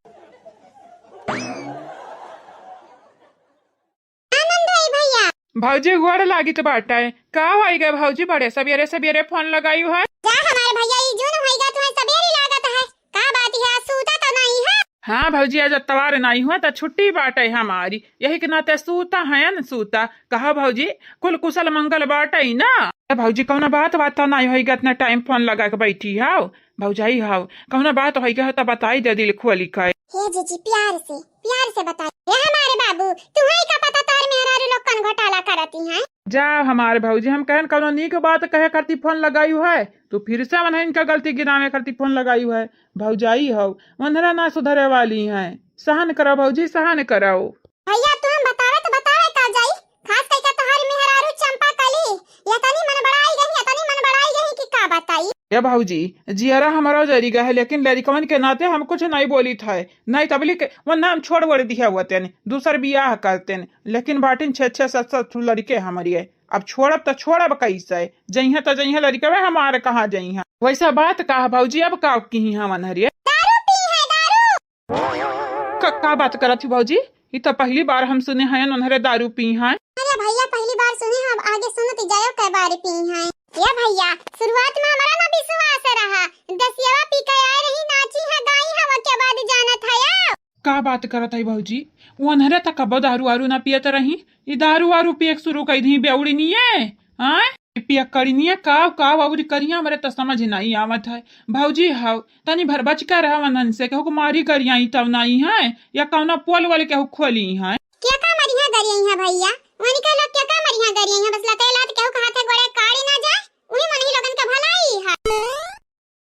आनंद भाई भैया। भौजी गोड़ लागित बाटे। का होई गए भौजी, बड़े सबेरे सबेरे फोन लगाई है? जा हमारे भैया, ई जून होई गए, तुम्हें सबेरे लागत है। का बात है, आज सूता तो नहीं है? हाँ भौजी, आज अतवार नहीं हुआ तो छुट्टी बाटे हमारी, यही के नाते सूता है न सूता। कहा भौजी, कुल कुशल मंगल बाटे ना? ए भौजी, कौनो बात बात तो नहीं होई गए, इतना टाइम फोन लगा के बैठी हौ। भौजाई हौ, कौनो बात होई गए तो बताई दे दिल खोली के। हे जीजी, प्यार से, प्यार से बताई। हे हमारे बाबू, तुम्हें का पता तार मेहरारू लोग कौन घोटाला करती हैं? जा हमारे भौजी, हम कहन कौनो नीक बात कहे करती फोन लगाई है, तू फिर से उन्हें इनका गलती गिनावे करती फोन लगाई है। भौजाई हौ, उन्हरा ना सुधरे वाली हैं। सहन करो भौजी, सहन करो। भैया, तू हम बतावे तो बतावे का जाई, खास करके तोहार मेहरारू चंपा कली, ये तनी मन बड़ाई गई, ये तनी मन बड़ाई गई कि का बताई। ए भौजी, जियरा हमारा जरी गए है, लेकिन लड़िकवन के नाते हम कुछ नहीं बोली थे, नहीं तबली के वो नाम छोड़ वोड़ दिया हुआ तेने, दूसर बियाह करते ने, लेकिन बाटिन छह छह सात सात ठो लड़िके हमारी है। अब छोड़ब तो छोड़ब कैसे? जइहे तो जइहे लड़िकवे हमारे कहाँ जइहे। वैसा बात का है भौजी, अब का की हम अनहरिए? दारू पी है, दारू। का, का बात करत ही भौजी? ई तो पहली बार हम सुने हैं उन्हरे दारू पी हैं। अरे भैया, पहली बार सुने हैं, अब आगे सुनत जायो कै बार पी हैं। ये भैया, शुरुआत में हमारा ना विश्वास रहा, दसियावा पी के आए रही, नाची है, गाई है, वो के बाद जानत है या? का बात करत है भौजी? उन्हरे तो कबो दारू वारू ना पियत रही, ई दारू वारू पिए के शुरू कर दी बेउड़ी नहीं है। हाँ, पियक्कड़िनिया काव काव अउरी करिया, हमरे त समझ नाई आवत है। भौजी हव, तनी भर बच के रह वनन से, केहू को मारी गरियाई तब नाई है, या कौना पोल वोल केहू खोली है। क्या का मरिया गरियाई है भैया? वनी का लोग क्या का मरिया गरियाई है? बस लते लात केहू के हाथे गोड़े काड़ी ना जाए, वही मनही लोगन का भलाई है।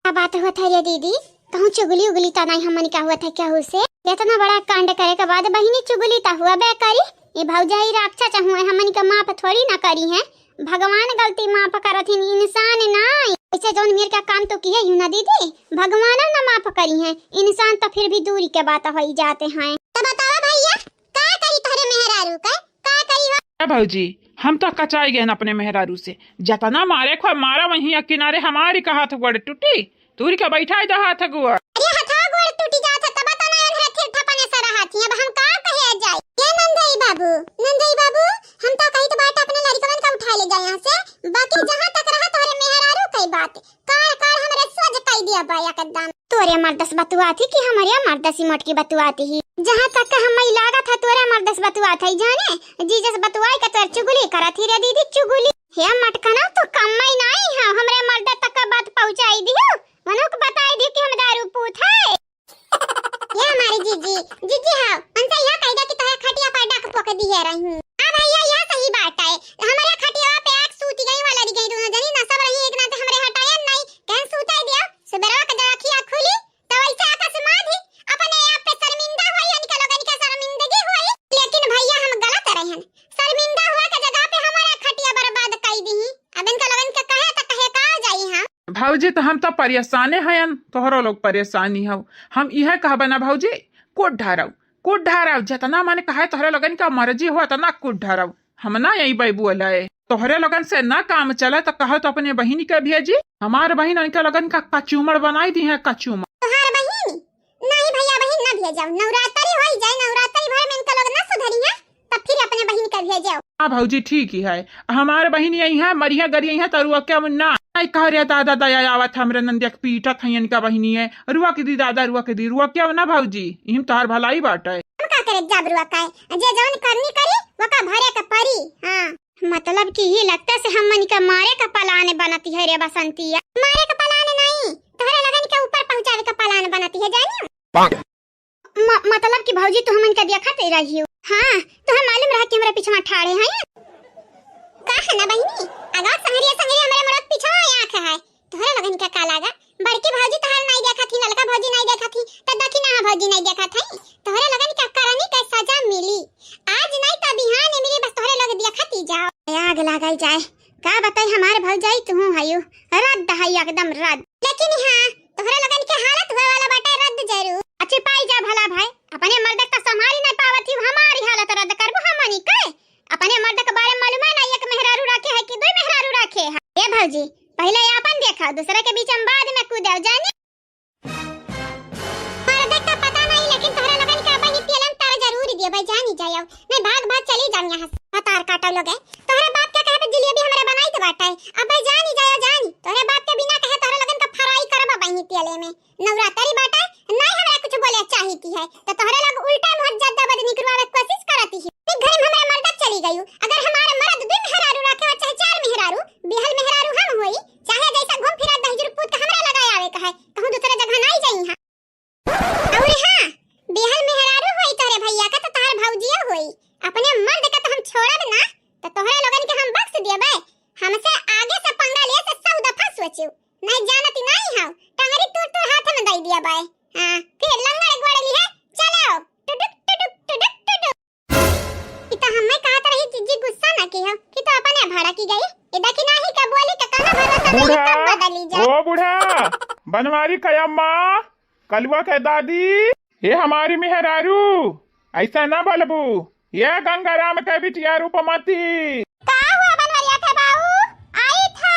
का बात हुआ था रे दीदी? कहूँ चुगली उगली तो नहीं हमन का हुआ था केहू से? इतना बड़ा कांड करे के बाद बहिनी चुगली तो हुआ बे करी। ये भौजाई राक्षस हुए, हमन के माफ थोड़ी ना करी है। भगवान गलती माफ करत हिन, इंसान नाई। ऐसे जौन मेर का काम तो किए यू ना दीदी, भगवान ना माफ करी है, इंसान तो फिर भी दूरी के बात होई जाते हैं। तो बतावा भैया, का करी तोहरे मेहरारू का? का करी हो? ए भौजी, हम तो कचाई गए अपने मेहरारू से। जतना मारे खो मारा, वहीं किनारे हमारी का हाथ गोड़ टूटी, तूरी के बैठाई दे हाथ गोड़। अरे हथवा गोड़ टूटी जात है, तब तो ना एन हाथे थपने से रहत ही, अब हम का कहे जाई? ये नंदई बाबू, नंदई बाबू, हम तो कही तो बात अपने लड़िकवन का उठा ले जाए यहाँ से, बाकी जहाँ तक रहा तोहरे मेहरारू कई बात, काल काल हमरे सोझ कई दिया बा एकदम। तोरे मर्दस बतुआत ही कि हमरे मर्दसी मोटकी बतुआत ही? जहाँ तक हम ई लागत है तोरे मर्दस बतुआत है जाने, जीजस बतुआई के तोर चुगली करत ही रे दीदी, चुगली। हे मटकना, तू कम्मई नाई है, हमरे मर्द तक का बात पहुँचाई दियो, उन्हों को बताई दियो कि हम दारू पूत है। ये हमारी जीजी, जीजी हाँ, उनसे यह कह दे कि तोहरे खटिया पर डाक पोक दिए रही। हाँ भैया, यह सही बात है, हमारे खटिया पे आग सूती गई वाला दी गई, दोनों जनी नसब रही, एक नाते हमरे हटाया नहीं, कहन सूते दियो, सुबेरवा के जब अखिया खुली, तो वैसे अकस्मात ही अपने आप पे शर्मिंदा हुई, इनके लोगन के शर्मिंदगी हुई। लेकिन भैया, हम गलत रहन, शर्मिंदा हुआ के जगह पे हमारा खटिया बर्बाद कई दी। अब इनका लोगन के कहे तो कहे का जाई हम? भौजी, तो हम तो परेशाने हयन, तोहरो लोग परेशानी हो। हम इहे कहबे ना भौजी, कोट ढारौ, कूद ढारब, जितना मन कहे तोहरे लोगन का मर्जी हो, इतना कूद ढारब। हम ना यही बैबू वाला है, तोहरे लोगन से ना काम चले तो कहो तो अपने बहिन के भेजी। हमार बहिन उनके लोगन का कचूमर बनाई दी है, कचूमर। तोहार बहिन? नहीं भैया, बहिन ना भेजब। नवरात्रि होई जाए, नवरात्रि भर में इनका लोग ना सुधरी है, तब फिर अपने बहिन के भेजब। हाँ भौजी, ठीक ही है। हमार बहिन यही है, मरिया गरिया है, तो रुआ क्या ना? नहीं कह रे दादा, दया आवत हमरे नंदिया के पीटत है इनका बहिनी है। रुआ के दी दादा, रुआ के दी, रुआ क्या ना भौजी, इहिम तोहार भलाई बाटे। हम का करे जाब रुआ का है? जे जवन करनी करी, वो का भरे के परी। हाँ। मतलब कि ये लगता से हमनी का मारे का plan बनती है रे बसंतिया। मारे का plan नहीं, तोहरे लगन के ऊपर पहुँचावे का plan बनती है, जानियो। म-, मतलब कि भौजी तू हमन का देखत रही हो। हाँ, तोहर मालूम रहा कि हमरा पिछवा ठाड़े हैं। का है ना बहिनी, अगर संगरिया संगरिया हमरे मरद पिछवा आँख है, तोहरे लगन के का लागा? बड़की भौजी तोहार नाई देखत ही, ललका भौजी नाई देखत ही, त दखिना भौजी नाई देखत है। तोहरे लगन के करनी के सजा मिली, आज नाई त बिहान मिली, बस तोहरे लोग देखत ही जाओ। आग लागल जाए, का बताई हमार भौजाई तुहू हयू, रद्द है एकदम रद्द। लेकिन हाँ, तोहरे लगन के हालत होए वाला बाटे रद्द जरूर। अच्छी पाई जा भला भाई, अपने मर्द का संभाली नाई पावत ही, हमारी हालत रद्द करबू हमनी के? अपने मर्द के बारे में मालूम है ना, एक मेहरारू रखे है कि दो मेहरारू रखे है? ए भौजी, पहले आपन देखा, दूसरे के बीच में बाद में कूदे जानी। मर्द का पता नहीं, लेकिन तोहरा लगन का अब ही तेलन तार जरूर दिए भाई, जानी जायो। मैं भाग भाग चली जाऊँ यहाँ से। बतार काटो लोग है, तोहरे बाप के कहे पे जिलेबी हमरे बनाई तो बाटे। अब भाई जानी जायो, जानी। तोहरे बाप के बिना कहे तोहरा लगन का fry करब अब ही तेले में। नवरात्रि बाटे, नहीं हमरा कुछ बोले चाहिती है, तो तोहरे लोग उल्टा मुहर जद्दा बद निकरवावे के कोशिश करती है। एक घर में हमारे मर्द चली गयू, अगर हमारे मर्द दुई मेहरारू रखे और चाहे चार मेहरारू, बिहल मेहरारू हम होई, चाहे जैसा घूम फिरा दहिजरू पूत के हमरा लगा आवे का है, कहूँ दूसरे जगह नहीं जाई है। और हाँ, बिहल मेहरारू होई तोहरे भैया का तो तोहर भौजिया होई, अपने मर्द का तो हम छोड़ब ना, तो तोहरे लोगन के हम बख्श देबे। हमसे आगे से पंगा लिए से सौ दफा सोचू। नहीं जानती नहीं हो, टंगरी तोड़ तोड़ हाथ में दई दिया बाय। हाँ, फिर लंगड़ गोड़ ली है, चलो, टुडुक, टुडुक, टुडुक, टुडुक। ई तो हमें कहत रही जीजी गुस्सा ना की हो, कि तो अपने भड़की गई। ई देखी नहीं का बोली तो कहाँ भरोसा नहीं, बूढ़ा, कब बदली जाए। ओ बूढ़ा, बनवारी का अम्मा, कलुआ के दादी, ये हमारी मेहरारू, ऐसा ना बोलबू, ये गंगाराम के बिटिया रूपमती। का हुआ बनवरिया के बाऊ? आई था।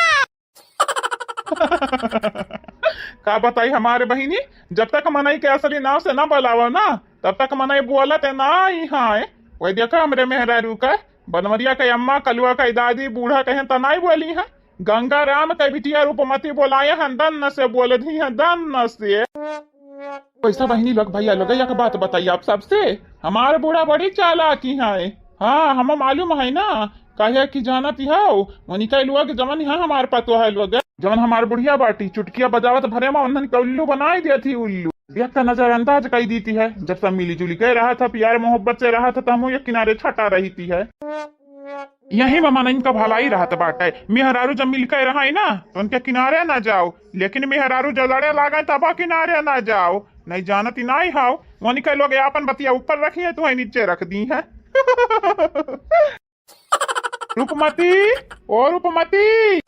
का बताई हमारे बहिनी, जब तक मनई के असली नाव से ना बुलावा ना, तब तक मनई बोलत ना ही हाँ। वही देखा हमरे मेहरारू का, बनवरिया के अम्मा, कलुआ के दादी, बूढ़ा कहें त नाई बोली है। गंगाराम के बिटिया रूपमती बोलाए हैं, दन्न से बोल दी हैं, दन्न से। कैसा बहिनी लोग, भैया लोग, एक बात बताई आप सबसे, हमार बूढ़ा बड़ी चालाकी है। हाँ, हम मालूम है ना, काहे कि जानत ही हो, वनिका लोग जवन है हमार पतोह लोग, जवन हमार बुढ़िया बाटी, चुटकिया बजावत भरे मा उन्हन के उल्लू बनाई देती, उल्लू। देख के नजरअंदाज कई देती है। जब सब मिली जुली के रहा था, प्यार मोहब्बत से रहा था, तो हम एक किनारे छटा रहती है। यही में मनइन का भलाई रहत बाटे। मेहरारू जब मिलके रहाई ना, तो उनके किनारे ना जाओ, लेकिन मेहरारू जब लड़े लागे, तब किनारे ना जाओ। नहीं जानती नहीं हाव, वनिका लोग आपन बतिया ऊपर रखी है, तुम्हें नीचे रख दी है। रूपमती, ओ रूपमती।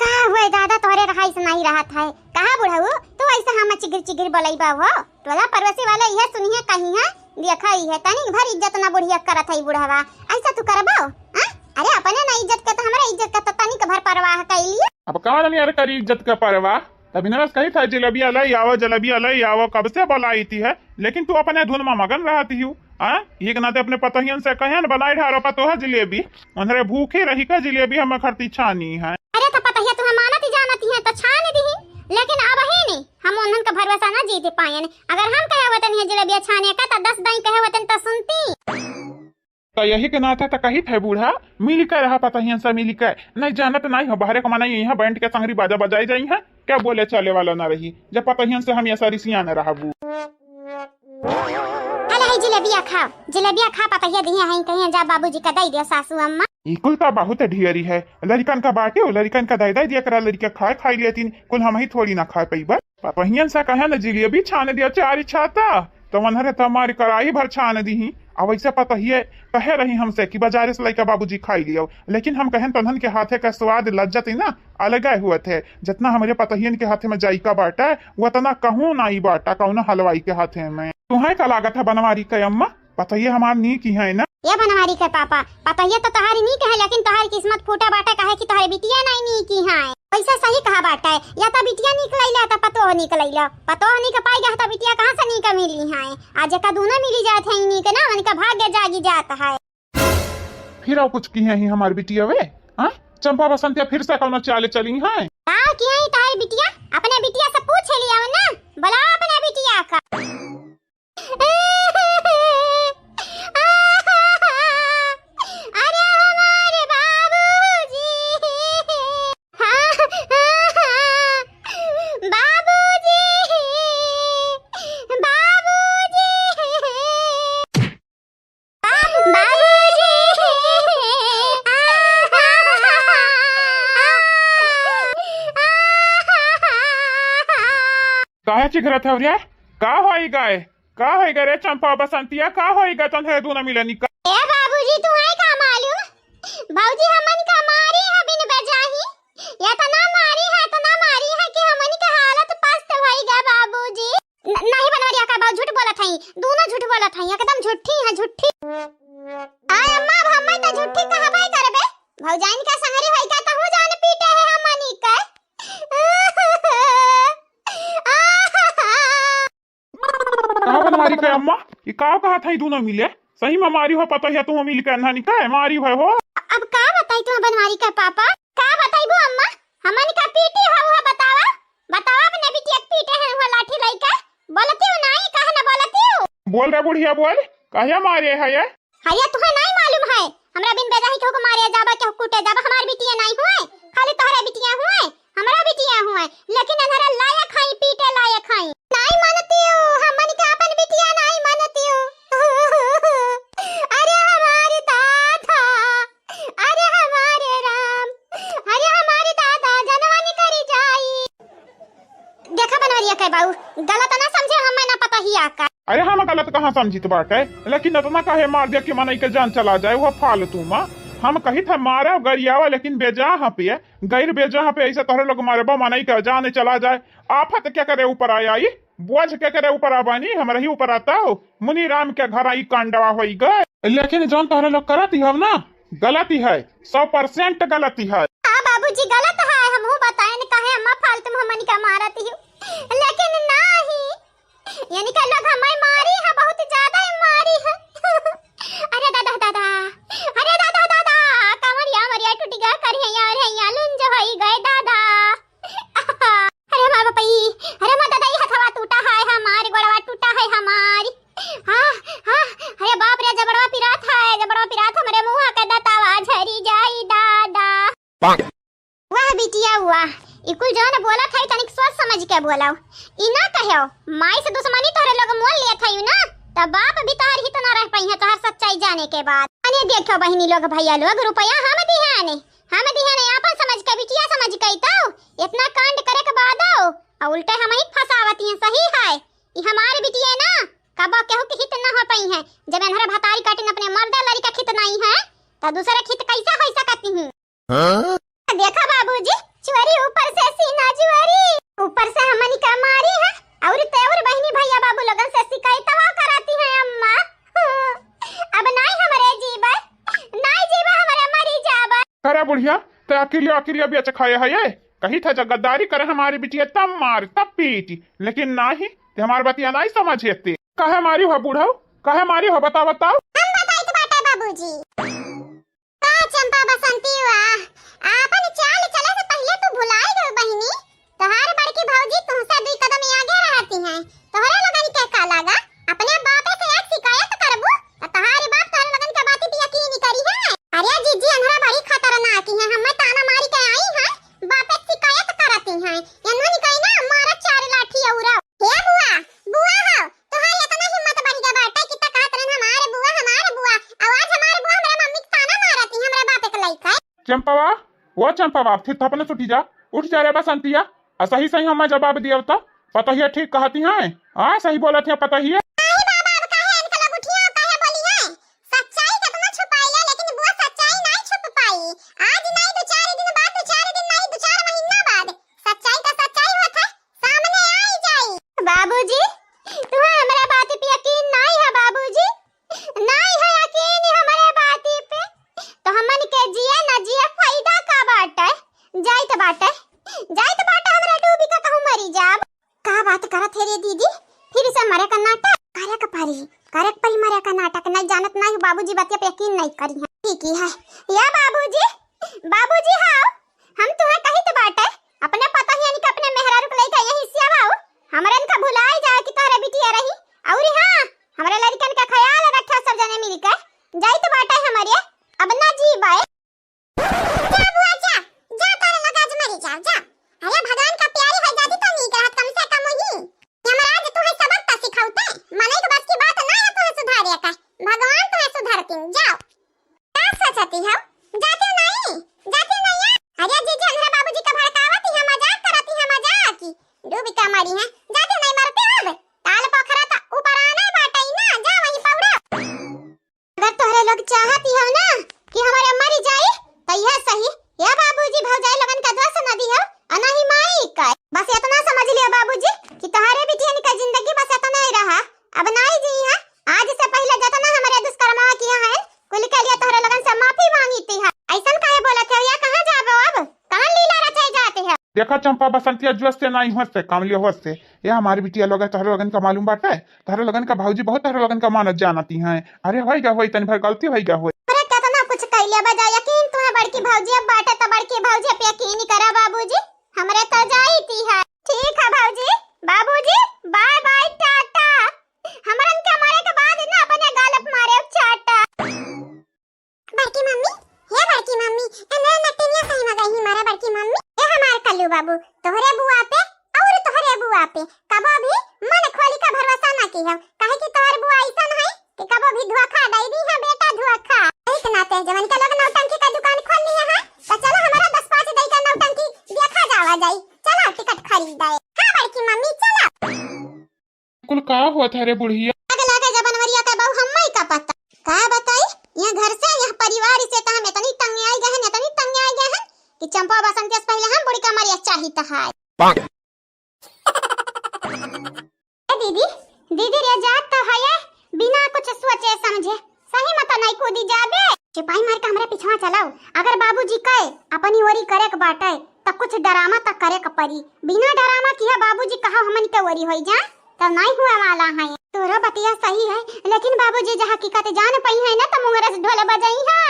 का हुए दादा, तोहरे रहाई से नहीं रहत है? कहा बुढ़ऊ, तू ऐसा हम चिगिर चिगिर बोलई बा हो? टोला पड़ोसी वाले इहे सुनिए कही है, देखा ही है, तनिक भर इज्जत ना बुढ़िया करत है बुढ़वा, ऐसा तू करबो? हाँ? अरे अपने ना इज्जत के तो हमरा इज्जत का तो तनिक भर परवाह कैली। अब का जानी यार करी इज्जत का परवाह, तभी नरस कही था जलेबिया ले आवो, जलेबिया ले आवो, कब से बोलाई थी है, लेकिन तू अपने धुन में मगन रहती हूँ। हाँ? ये के नाते अपने पतोहियन से कहे न बनाई ढारो पतोह जलेबी, उन्हरे भूखे रही का जलेबी हम खरती छानी है। अरे तो पतोहिया तुम्हें मानत ही जानत ही है तो छान दी, लेकिन अब ही नहीं, हम उन्हन का भरोसा ना जीत पायन। अगर हम कहे वतन है जलेबिया छाने का तो दस दाई कहे वतन तो सुनती। तो यही के नाते तो कही थे बूढ़ा, मिल के रहा पतोहियन से मिल के। नहीं जानत नहीं हो, बहरे को मना यहाँ बैंड के संगरी बाजा बजाई जाई है, क्या बोले चले वाला ना रही, जब पतोहियन से हम ऐसा रिसिया न रहबू। अरे है जिलेबिया खाओ, जिलेबिया खा, पतोहिया दिए हैं कहीं जा बाबूजी का दई दियो सासू अम्मा। ई कुल का बहुत ढेरी है, लड़िकन का बाटे, वो लड़िकन का दई दई दिया करा, लड़िका खाए खाई लेतीन, कुल हम ही थोड़ी ना खाए पईबा। पतोहियन से कहे न जिलेबी छान दिया चारी छाता, तो वनहरे तो हमारी कढ़ाई भर छान दी। अब ऐसे पतोहिए कहे रही हमसे कि बाजारे से लइका बाबूजी खाई लियो, लेकिन हम कहेन तन्हन के हाथे का स्वाद लज्जत ही ना अलगे हुअत है। जितना हमरे पतोहियन के हाथे में जायका बाटे, उतना कहूँ नाई बाटा कौनो हलवाई के हाथे में। तुहैं का लागत है बनवारी के अम्मा, पतोहिए हमार नीक ही है ना? ए बनवारी के पापा, पतोहिए तो तोहारी नीक है, लेकिन तोहार किस्मत फूटा बाटे, काहे कि तोहार बिटिया नाई नीक ही है। वैसे सही कहा बाटे, या तो बिटिया नीक लैला, या तो पतोह नीक लैला। पतोह नीक पाई गया तो बिटिया कहाँ से नीक मिली है? आज का दूनो मिली जात है नीक ना, उनका भाग्य जागी जात है। फिर और कुछ किहे ही हमार बिटिया वे? हाँ, चंपा बसंतिया फिर से कौनो चाले चली हैं? का किहे ही तोहार बिटिया? अपने बिटिया से पूछ लिया ना, बुलाओ अपने बिटिया का। अरे हमारे बाबूजी, हाँ, हाँ, हाँ, बाबूजी, बाबूजी। बाबूजी। काहे चिघरत हौ रे? का होई गए? का होई गए रे चंपा बसंतिया? का होई गए तन्हे दूनो मिले निका? ए बाबूजी, तुहैं का मालूम? भौजी हमन का मारी है बिन बजाही। एतना मारी है, एतना मारी है कि हमन के हालत पस्त होई गए बाबूजी। न-, नहीं बनवरिया का बाबू, झूठ बोलत हई, दूनो झूठ बोलत हई, एकदम झूठी है, झूठी। आय अम्मा, अब हमें तो झूठी कहबे करबे, भौजाइन का संगरी होई का तहु जान पीटे है हमनी के। कहा बनवारी के अम्मा, ये का कहत हई दूनो मिले? सही में मारी हो पतोहिया तू मिल के अन्हन का मारी हो, हो? अब का बताई तू बनवारी के पापा? का बताई वो अम्मा? हमन का पीटी हो वो बतावा? बतावा अपने बिटिया के पीटे हैं वो लाठी लइके। बोलती हूँ नाई, काहे ना बोलती हूँ? बोल रे बुढ़िया बोल, काहे मारे है ये? अरे तुहे नाई मालूम है, हमरा बिन बेजाही केहू को मारे जाबा, केहू कूटे जाबा, हमार बिटिया नाई हुए, खाली तोहरे बिटिया हुए, हमरा बिटिया हुए, लेकिन अन्हरा लायक है, पीटे लायक है। नाई मानती हूँ, हमन के अपन बिटिया नाई मानती हूँ। अरे हमारे दादा, अरे हमारे राम, अरे हमारे दादा, जनवा निकरी जाई। देखा बनवरिया के बाऊ, गलत ना समझे, हमें ना पता ही आका। अरे हम गलत कहाँ समझित बाटे, लेकिन इतना काहे मार दिया कि मनई के जान चला जाए, वो फालतू में। हम कही था मारा गरियावा, लेकिन बेजाह पे, गैर बेजाह पे ऐसे तोहरे लोग मारे बा मनई के जान चला जाए। आफत केकरे ऊपर आई, बोझ केकरे ऊपर आ बानी, हमरे ही ऊपर आता हो। मुनि राम के घर आई कांडवा होई गए। लेकिन जौन तोहरे लोग करत ही हो ना, गलती है, सौ परसेंट गलती है। हाँ बाबूजी, गलत है, हमहू बताएन काहे अम्मा फालतू में हमन का मारत ही, लेकिन नाही, यानी कि लोग हमें मारी है, बहुत ज्यादा ही मारी है। अरे दादा दादा, अरे दादा दादा, कमरिया मरिया टूट गया, करिया और है या लुंज होई गए दादा। अरे हमार बापई, अरे हमार दादा, ई हथवा टूटा है हमार, गोड़वा टूटा है हमार। हाँ, हाँ, अरे बाप रे, जबड़वा पिरात है, जबड़वा पिरात, हमरे मुँह के दतावा झरी जाई दादा। वाह बिटिया वाह, ई कुल जौन बोलत है तनिक सोच समझ के बोलाओ। ई ना कहो, माई से दुश्मनी तोहरे लोग मोल लेत है ना, तब बाप भी तोहर हित ना रह पाई है तोहर सच्चाई जाने के बाद। अने देखो बहिनी लोग, भैया लोग, रुपया हम दिहाने, हम दिहाने आपन समझ के, बिटिया समझ के, तो इतना कांड करे के बादो आ उल्टे हम ही फंसावती हैं। सही है, ई हमार बिटिया ना कबो केहू के हित ना हो पाई है। जब एनहरे भतारी काटिन अपने मर्दे लड़िका खित नाई है, तो दूसरे खित कैसे हो सकती हूँ? हाँ? देखा बाबूजी, चोरी ऊपर से सीना चोरी, ऊपर से हमनी का मारी है, और तेवर बहिनी भैया बाबू लोगन से शिकायतवा कराती है अम्मा। अब नाई हमरे जीबे, नाई जीबे हमरे मरी जाबे। अरे बुढ़िया, ते अकेलिया, अकेलिया बेच खाए है ये? कही था जब गद्दारी करे हमारी बिटिया तब मार, तब पीटी, लेकिन नाही, ते हमार बतिया नाही समझे ते। काहे मारी हो बुढ़ऊ? काहे मारी हो? बताओ, बताओ। हम बताई तो बाटे बाबूजी। का चंपा बसंती हुआ, आपन चाल चले से पहिले तू भुलाई गयो बहिनी। तोहार बड़की भौजी तुमसे दुई कदम आगे रहती हैं। तोहरे लोगन के का लागा? अपने बापे से एक शिकायत करबू, तो तोहार बाप तोहरे लोगन के बाती पे यकीन ही करी है। अरे जीजी, अनहरा बड़ी खतरनाक ही है, हमें ताना मारी के आई है, बापे से शिकायत करती हैं। एन्हन कही ना, मारा चार लाठी औरा। हे बुआ, बुआ हो, तोहार इतना हिम्मत बढ़ गया बाटे कि त कहत रहन, "हमारे बुआ, हमारे बुआ।" आवाज हमारे बुआ, हमरे मम्मी के ताना मारती, हमरे बापे के लइका। चंपवा, वो चंपवा, फिर थपने से उठी जा, उठ जा रे बसंतिया, आ सही सही हमें जवाब दियो तो। पतोहिया ठीक कहती हैं, हाँ सही बोलत हैं पतोहिया। नाही बाबा, अब काहे इनका लग उठिया, काहे बोली है? मरे का नाटक नहीं जानत नहीं, बाबूजी बतिया पे यकीन नहीं करी है। ठीक ही है। या बाबूजी, बाबूजी हाव, हम तुहे कही तो बाटे, अपने पतोहियन के अपने मेहरारू के लइका यहीं से आवाओ, हमरे इनका भुलाई जाए कि तोहरे बिटिया रही। और हाँ, हमरे लड़कन का ख्याल रखा सब जने मिलके, जाई तो बाटे हमरे, अब ना जी बाए। जा बुआ जा, जा तोरे लोग आज मरी जाओ, जा। अरे भगवान का प्यारी हो जाती तो नीक रहत कम से कम ही। यमराज तू है सबक तो सिखाउते, मनई के बस की बात ना है तू है सुधारे का। भगवान तू है सुधरती, जाओ। का सोचती हो? जाती नहीं, जाती नहीं है। अरे जीजी हमरा बाबूजी का भड़कावती है, मजाक करती है, मजाक। डूब का मरी है, जाती नहीं मरते अब। ताल पोखरा तो ऊपर आना बाटे ना, जा वहीं पौड़ा। अगर तोहरे लोग चाहती हो ना कि हमारे मरी जाई, तो यह सही। या बाबूजी भौजाई लोगन का दोष न दी हो, और ना ही माई का। बस इतना समझ लियो बाबूजी कि तोहरे बिटियन का जिंदगी बस इतना ही रहा, अब नाई जी है। आज से पहले जितना हमारे दुष्कर्मा किया है, कुल के लिए तोहरे लोगन से माफी मांगी थी है। ऐसन काहे बोलत हो या कहाँ जाबो अब? कहाँ लीला रचाई जाती है? देखा चंपा बसंतिया, जो से नाई हो से काम लियो हो से। ये हमारी बिटिया लोग है, तोहरे लोगन का मालूम बाटे, तोहरे लोगन का भौजी बहुत तोहरे लोगन का मानत जानती हैं। अरे होई गा होई, तनी भर गलती होई गा होई। अरे कितना कुछ कैले बजा यकीन तुम्हें बड़की भौजी अब बाटे तो बड़की भौजी पे यकीन करा बाबूजी, हमरे तो जाई थी है। ठीक है भौजी, बाबूजी bye bye टाटा। हमरन के मरे के बाद ना अपने गाल पे मारे चाटा। बड़की मम्मी, हे बड़की मम्मी, ए नया नटनिया सही में गई मारा बड़की मम्मी। ए हमार कल्लू बाबू, तोहरे बुआ पे और तोहरे बुआ पे कबो भी मन खोली का भरोसा ना की हो, काहे कि तोहर बुआ ऐसन है कि कबो भी धोखा दे दी है बेटा, धोखा। एक नाते जवन के लोग नौटंकी का दुकान खोल लिए है, तो चलो हमारा दस पाँच दे का नौटंकी देखा जावा जाई, चलो टिकट खरीद दे। हाँ बड़की मम्मी चलो। कुल का होत है रे बुढ़िया? आग लागे जबनवरिया का बहू, हम्मई का पता। का बताई, यह घर से, यह परिवार से तो हम इतनी तंग आई गए हैं, इतनी तंग आई गए हैं कि चंपा बसंती से पहले हम बुढ़ी का मरिया चाहित है। ए दीदी, दीदी रे जात तो है, बिना कुछ सोचे समझे सही मत नहीं कूदी जाबे। सिपाही मार के हमरे पिछवा चलाओ, अगर बाबूजी कहे अपनी ओरी करे के बाटे, त कुछ डरामा त करे के परी। बिना डरामा किहे बाबूजी कहा हमन के ओरी होई जाए, त नहीं हुए वाला है। तोरो बतिया सही है, लेकिन बाबूजी जे हकीकत जान पई है ना, त मुंगरस ढोल बजाई है।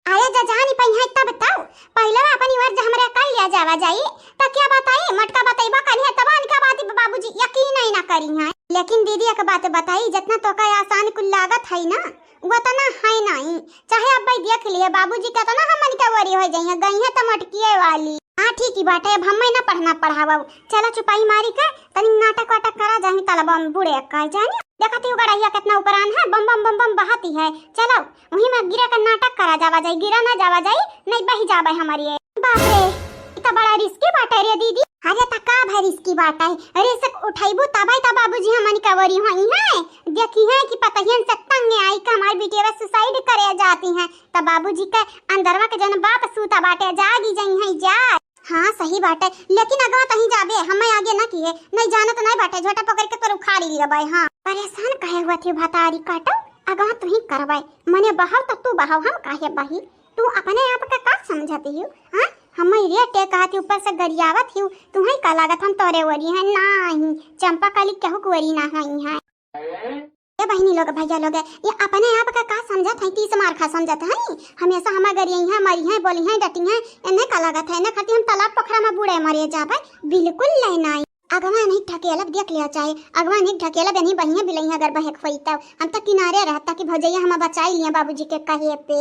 आए जा जान पई है तब तब, पहले अपनी ओर जे हमरे कर लिया जावा जाई, त क्या बताई, मटका बतैबा करी है, तब इनका बात पे बाबूजी यकीन ही ना करी है। लेकिन दीदी एक बात बताई, जितना तो का आसान कुल लागत है ना, वो तना है नहीं। चाहे अब भाई देख लिए बाबूजी कितना हमन के ओरी हो जाइए, गई है तो मटकिए वाली। हाँ ठीक ही बाटे, अब हमें ना पढ़ना पढ़ावा। चला चुपाई मारी के तनी नाटक वाटक करा जाही, तलबा में बूड़े कर जानी। देखा थी गड़हिया कितना ऊपरान है, बम बम बम बम बहाती है। चलो वही में गिरा के नाटक करा जावा जाई, गिरा ना जावा जाई, नहीं बही जाबे हमारी ये। बाप रे, ई त बड़ा risky बाटे रे दीदी। अरे त का भाई risky बाटे? Risk उठाइबू तबे त बाबूजी हमन के ओरी होई हैं। देखी हैं कि पतहियन से तंग आई कि हमार बिटिया suicide करे जाती हैं, त बाबूजी के अंदरवा के जन बाप सूता बाटे, जागी जाई हैं जा। हाँ सही बाटे, लेकिन अगवा तहीं जाबे, हमें आगे ना किए, नहीं जानत नहीं बाटे, झोटा पकड़ के तोर उखाड़ी लिया बाय। हाँ परेशान कहे हुआ थी भतारी काटो, अगवा तुही करवाए, मने बहाव त तू बहाव, हम काहे बही? तू अपने आप का का समझत हियो? हाँ, हम रेटे कहत ही, ऊपर से गरियावत हियो, तुहई का लागत हम तोरे ओरी हैं? नाही, चंपा कली केहू के ओरी ना हई हैं। ए बहिनी लोग, भैया लोग, ये अपने आप का का समझत हैं? तीस मार खा समझत हैं, हमेशा हम गरियई हैं, मरी हैं, बोली हैं, डटी हैं, इन्हें का लागत है? इन्हें खातिर हम तालाब पोखरा में बूड़े मरे जाबे, बिल्कुल ले नाही। अगवा नहीं ढकेलब, देख लिया चाहे अगवा नहीं ढकेलब, यानी बहिया बिलैया अगर बहक होई तब। हम तो किनारे रहत ताकि भौजैया हमें बचाई लिया बाबूजी के कहे पे।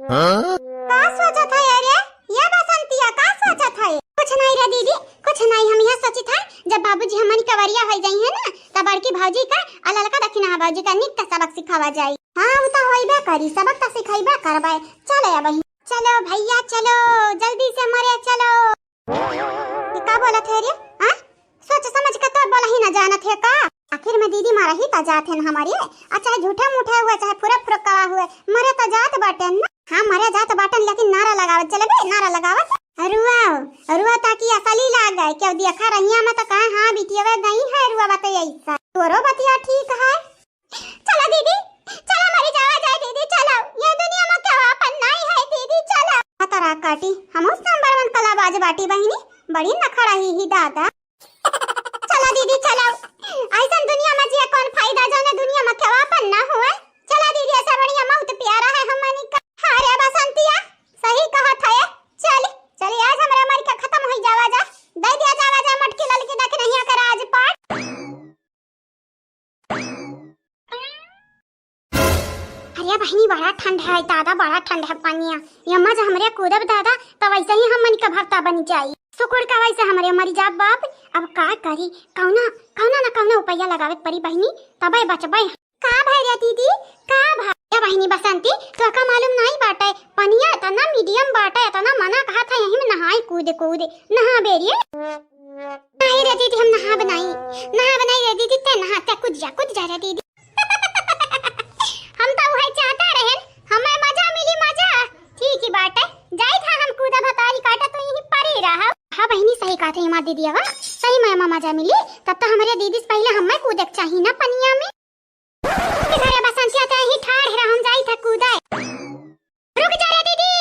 हाँ? का सोचत है अरे? ये बसंतिया का सोचत है? कुछ नहीं रे दीदी, कुछ नहीं। हम यह सोचित है जब बाबूजी हमन के वरिया हो जाई है ना, तब बड़की भौजी का आ ललका दखिना बाबूजी का निक का सबक सिखावा जाई। हाँ, वो तो होइबे करी, सबक तो सिखाइबे करबे। चले अब, चलो भैया चलो, जल्दी से मरे चलो। ये का बोलत है रे? हाँ? सोच समझ के तो बोला ही ना जानत है का? आखिर में दीदी मारा ही ता जात है ना हमारी। आ चाहे झूठे मूठे हुए, चाहे फुरक फुरक कवा हुए, मरे तो जात बाटेन ना। हाँ, मरे जात बाटेन, लेकिन नारा लगावत चलबे, नारा लगावत। रुआओ, रुआ ताकि असली लागे, क्यों देखा रहिया में तो कहा, हाँ, बिटिया गई है, रुआ बताइए ऐसा। तोरो बतिया ठीक है। चलो दीदी, चलो मरी जावा जाए दीदी, चलो। ये दुनिया में केहू आपन नाई है दीदी, चलो। खतरा काटी, हम उस नंबर वन कलाबाज बाटी बहिनी, बड़ी नखड़ा ही ही दादा। चलो दीदी, चलो। ऐसन दुनिया में जिए कौन फायदा, जौने ए बहिनी, बड़ा ठंड है दादा, बड़ा ठंड है पनिया। ये अम्मा जे हमरे कूदब दादा, त वैसे ही हमन का भरता बनि जाई। सुकुड़ का वैसे हमरे मरि जाब बाप। अब का करी, कौना, कौना न कौना उपया लगावे के परी बहिनी, तबै बचबै। का भय रे दीदी, का भय? ए बहिनी बसंती, तोहका मालूम नाहीं बाटै, पनिया एतना medium बाटै, एतना मना कहत है, यही में नहाई कूद कूद, नहा बेरिए। नाहीं रे दीदी, हम नहाब नाहीं, नहाब नाहीं रे दीदी, ते नहा, ते कूद जा, कूद जा रे दीदी। हम त उहै चाहत रहेन, हमें मजा मिली, मजा। ठीक ही बाटै, जाइत है हम कूदा भतारी काटा, तू यहीं परी रहा। हाँ बहिनी, सही कहत है हमार दीदी, अब सही में एमा मजा मिली, तब त हमरे दीदी से पहिले हमें कूदे के चाही ना पनिया में। अरे बसंतिया, ते ही ठाड़ रह, हम जाइत है कूदे। रुक जा रे दीदी।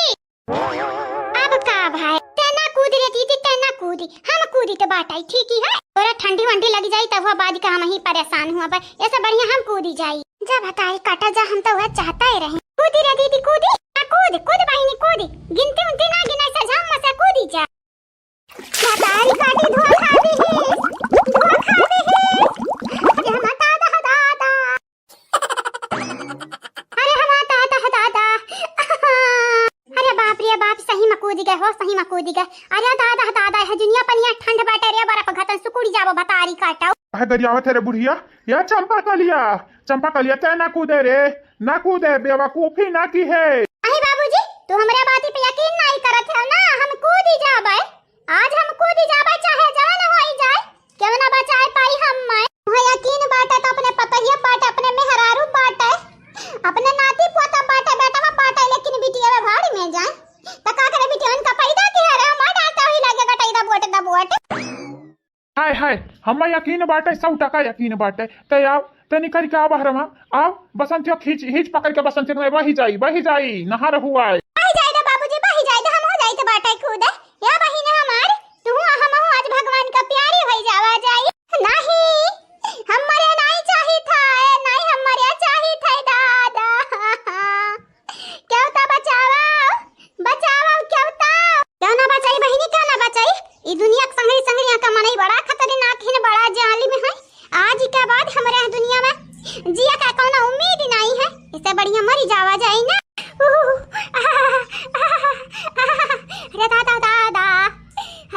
अब का भाई, ते ना कूद रे दीदी, ते ना कूदी, हम कूदी त बाटै, ठीक ही है। तोरा ठंडी वंडी लग जाई, तब हुआ बाद का हम ही परेशान हुआ बा, ऐसे बढ़िया हम कूदी जाई। जा भतारी काटा जा, हम त वह चाहत ही रहे। कूदी रे दीदी, कूदी, आ कूद, कूद बहिनी, कूदी, गिनती उनती ना गिनाई, से झाम में से कूदी जा। भतारी काटी धोखा दिहिस, धोखा दिहिस। अरे हमार दादा, दादा। अरे हमार दादा, दादा। अरे बाप रे बाप, सही में कूद गए हो, सही में कूद गए। अरे दादा, दादा, है दुनिया पनिया ठंड बाटे रे, बर्फ घतन सुकुड़ी जाबो भतारी काटो। काहे गरियावत है रे बुढ़िया? या चंपा कलिया, चंपा कलिया, तै ना कूदे रे, ना कूदे, बेवकूफी ना की है। अही बाबूजी, तू हमरे बाती पे यकीन नाहीं करत है ना, हम कूदी जाबे। आज हम कूदी जाबे, चाहे जवन होई जाए, केहू ना बचाए पाई हम्मे। तुहे यकीन बाटे त अपने पतोहिया बाटे, अपने मेहरारू बाटे, अपने नाती पोता बाटे, बेटवा बाटे, लेकिन बिटिया भाड़ी में जाए। त का करे, बिटियन का पैदा की है रे, मार डालता हुई लागे गटई दा बोट दा बोट। हाय, हाय, हम्मे यकीन बाटे, सौ टका यकीन बाटे। ते आव, ते निकरि के आव बहरवा, आव, बसंतिया खींच, हीच पकड़ के बसंतिया में बही जाई, बही जाई, नहा रहू आए। बही जाई रे बाबूजी, बही जाई रे, हम हो जाई त बाटे कूदे। या बहिन हमार, तू आ हमहू आज भगवान का प्यारी होई जावा जाई। नहीं, हम मरे नहीं चाहित है, नहीं हम मरे चाहित है दादा। केहू त बचावा, बचावा, केहू त। केहू ना बचाई बहिनी, केहू ना बचाई। ई दुनिया के संगरी संगरी यहाँ का मनई बड़ा खतरनाक है, बड़ा जालिम है। आज के बाद हमरे यहाँ दुनिया में जिया का कौनो उम्मीद नहीं है, इससे बढ़िया मरी जावा जाई ना। उहु, आहा, आहा, आहा, अरे दादा, दादा,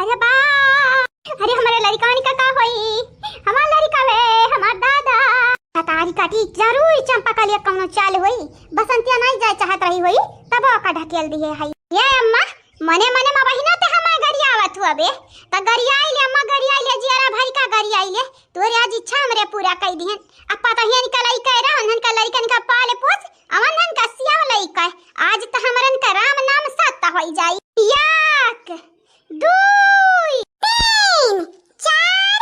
अरे बा, अरे हमरे लड़िकन का का होई, हमार लड़िका वे, हमार दादा। भतारी काटी जरूर चंपा कलिया कौनो चाल होई, बसंतिया नहीं जाए चाहत रही होई, तब ओका ढकेल दिए है। ये अम्मा, मने मने मा बहिना ते हमार गरियावत हुआ बे, त गरियाई ले अम्मा, गरियाई ले, जियरा भरी का गरियाई ले, तोरे आज इच्छा हमरे पूरा कई दिहन। अब पतोहियन का लइका रह, उन्हन का लइकन का पाल पोस, अवन्हन का सियाव लइका, आज त हमरन का राम नाम सत्य होई जाई। एक, दुई, तीन, चार,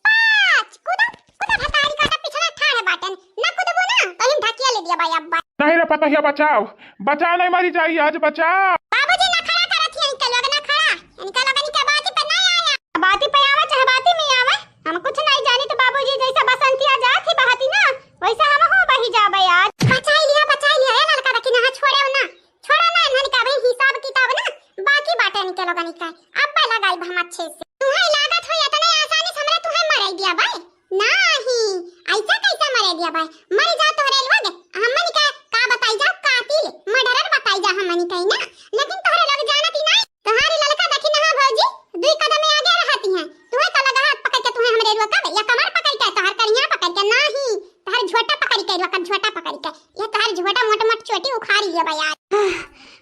पाँच। कूदा, कूदा भतारी काटा, पिछड़ा ठाढ़ बाटन। ना कूदबो ना, तो हम ढकिया ले दिया भाई अब्बा। नहीं रे पतोहिया, बचाओ, बचाओ, नहीं मरी जाई आज, बचाओ। बाबूजी ना खड़ा करत ही इनके लोग, ना खड़ा। इनका लोग इनके बाती पे नहीं आया। बाती पे आवे चाहे बाती में आवे, हम कुछ नहीं जानी। तो बाबूजी जैसे बसंतिया जात ही बहती ना, वैसे हम हो बही जाबे आज। बचाई लिया, बचाई लिया, ए ललका देखी ना, छोड़े ना। छोड़ा ना, इन्हन का अभी हिसाब किताब ना बाकी बाटे इनके लोगन का। अब पे लगाई हम अच्छे से। तुहे लागत हो इतने आसानी से हमरा तुहे मराई दिया भाई? नाही, ऐसा कैसे मराई दिया भाई? मर जा तोहरे लोग, हमन का, का बताई जा, कातिल, murderer बताई जा हमन का ना। लेकिन तोहरे लोग जानत ही नहीं, तोहारी ललका देखी ना भौजी, दुई कदम में आगे रहती हैं। तुहे तो लगा हाथ पकड़ के तुहे हमरे लोग का, या कमर पकड़ के, तोहार करिया पकड़ के, नाही, तोहार झोटा पकड़ के, लोग का झोटा पकड़ के। ये तोहार झोटा मोट मोट चोटी उखाड़ी लेबा यार।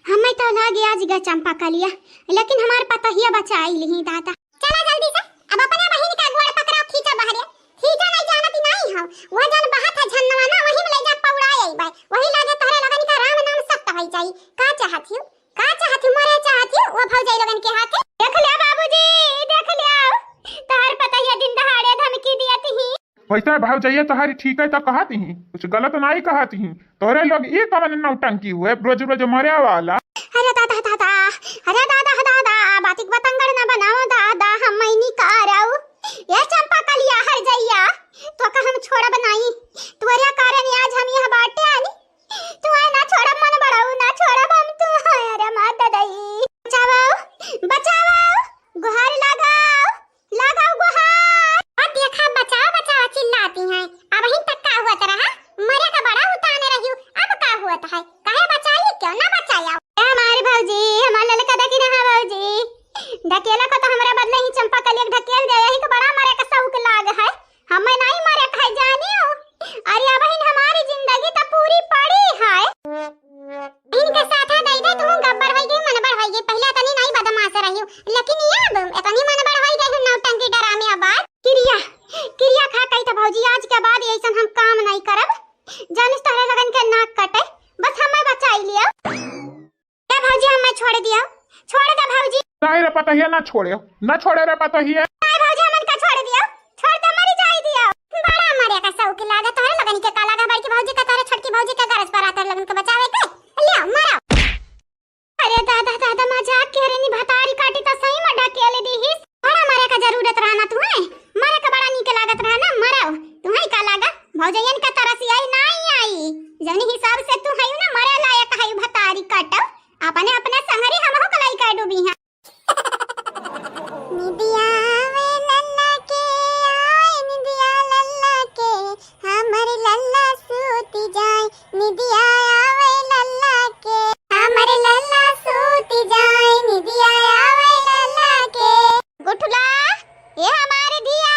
हमें तो लागे आज गा चंपा कलिया, लेकिन हमार पतोहिया बचाई लिही दादा। चला जल्दी से, अब अपने बहिन का गोड़ पकड़ाओ, खींचा बहरे, खींचा नहीं जानती नहीं हो, वह जन बहत है झन्नवा ना, वही में ले जा पौड़ा आई बा, वही लागे तोहरे लगन का राम नाम सत्य होई जाई। का चाहत हो, का चाहत हो, मरे चाहत हो, वो भौजाई लगन के हाथे। देख लिया बाबूजी, देख लिया, तोहर पतोहिया दिन दहाड़े धमकी दिया थी। वैसे भौजैया तोहारी ठीक है तो कहत ही, कुछ गलत नाई कहत ही। तोहरे लोग ई कवन नौटंकी हुए, रोज रोज मरे वाला। अरे दादा दादा, अरे दादा दादा, बातिक बतंगड़ न बनाओ दादा, हम मैनी कारऊ। ये चंपा कलिया हर जइया, तो का हम छोड़ब नाई। तोरे कारण आज हम यह बाटे आनी। तू है ना छोड़ब मन बड़ऊ, ना छोड़ब हम तू है। अरे मार ददई। बचाओ, बचाओ, गुहार लगाओ। लगाओ गुहार। और देखा, बचाओ, बचाओ चिल्लाती हैं। अबहिन तक का हुआ त रहा? मरे का बड़ा उताने रही हूँ, अब का हुआ त है? ये ना छोड़े, ना छोड़े रे पतोहिए। नहीं भौजी, हमन का छोड़ दियो, छोड़ दे, मरी जाई दियो। बड़ा मरे का शौक लागे तोहरे लगन के, का लागे बड़की भौजी का, तोहरे छोटकी भौजी का गरज पर तोहरे लगन के बचावे के। लिया, मरो। अरे दादा, दादा, मजाक के रे, नी भतारी काटी त सही में ढकेल दीहिस। बड़ा मरे का जरूरत रहा ना तुहे, मरे का बड़ा नीक लागत रहा ना, मरो। तुहे का लागा, भौजैयन का तरस आई ना आई, जौनी हिसाब से तू हयू ना, मरे लायक हयू भतारी काटो। अपने, अपने संहरी हमहू का लइका डूबी हैं। निदिया आवे लल्ला के, आए निदिया लल्ला के, हमर लल्ला सूत जाए। निदिया आवे लल्ला के, हमर लल्ला सूत जाए। निदिया आवे लल्ला के। गुठुला, ए हमारे धिया,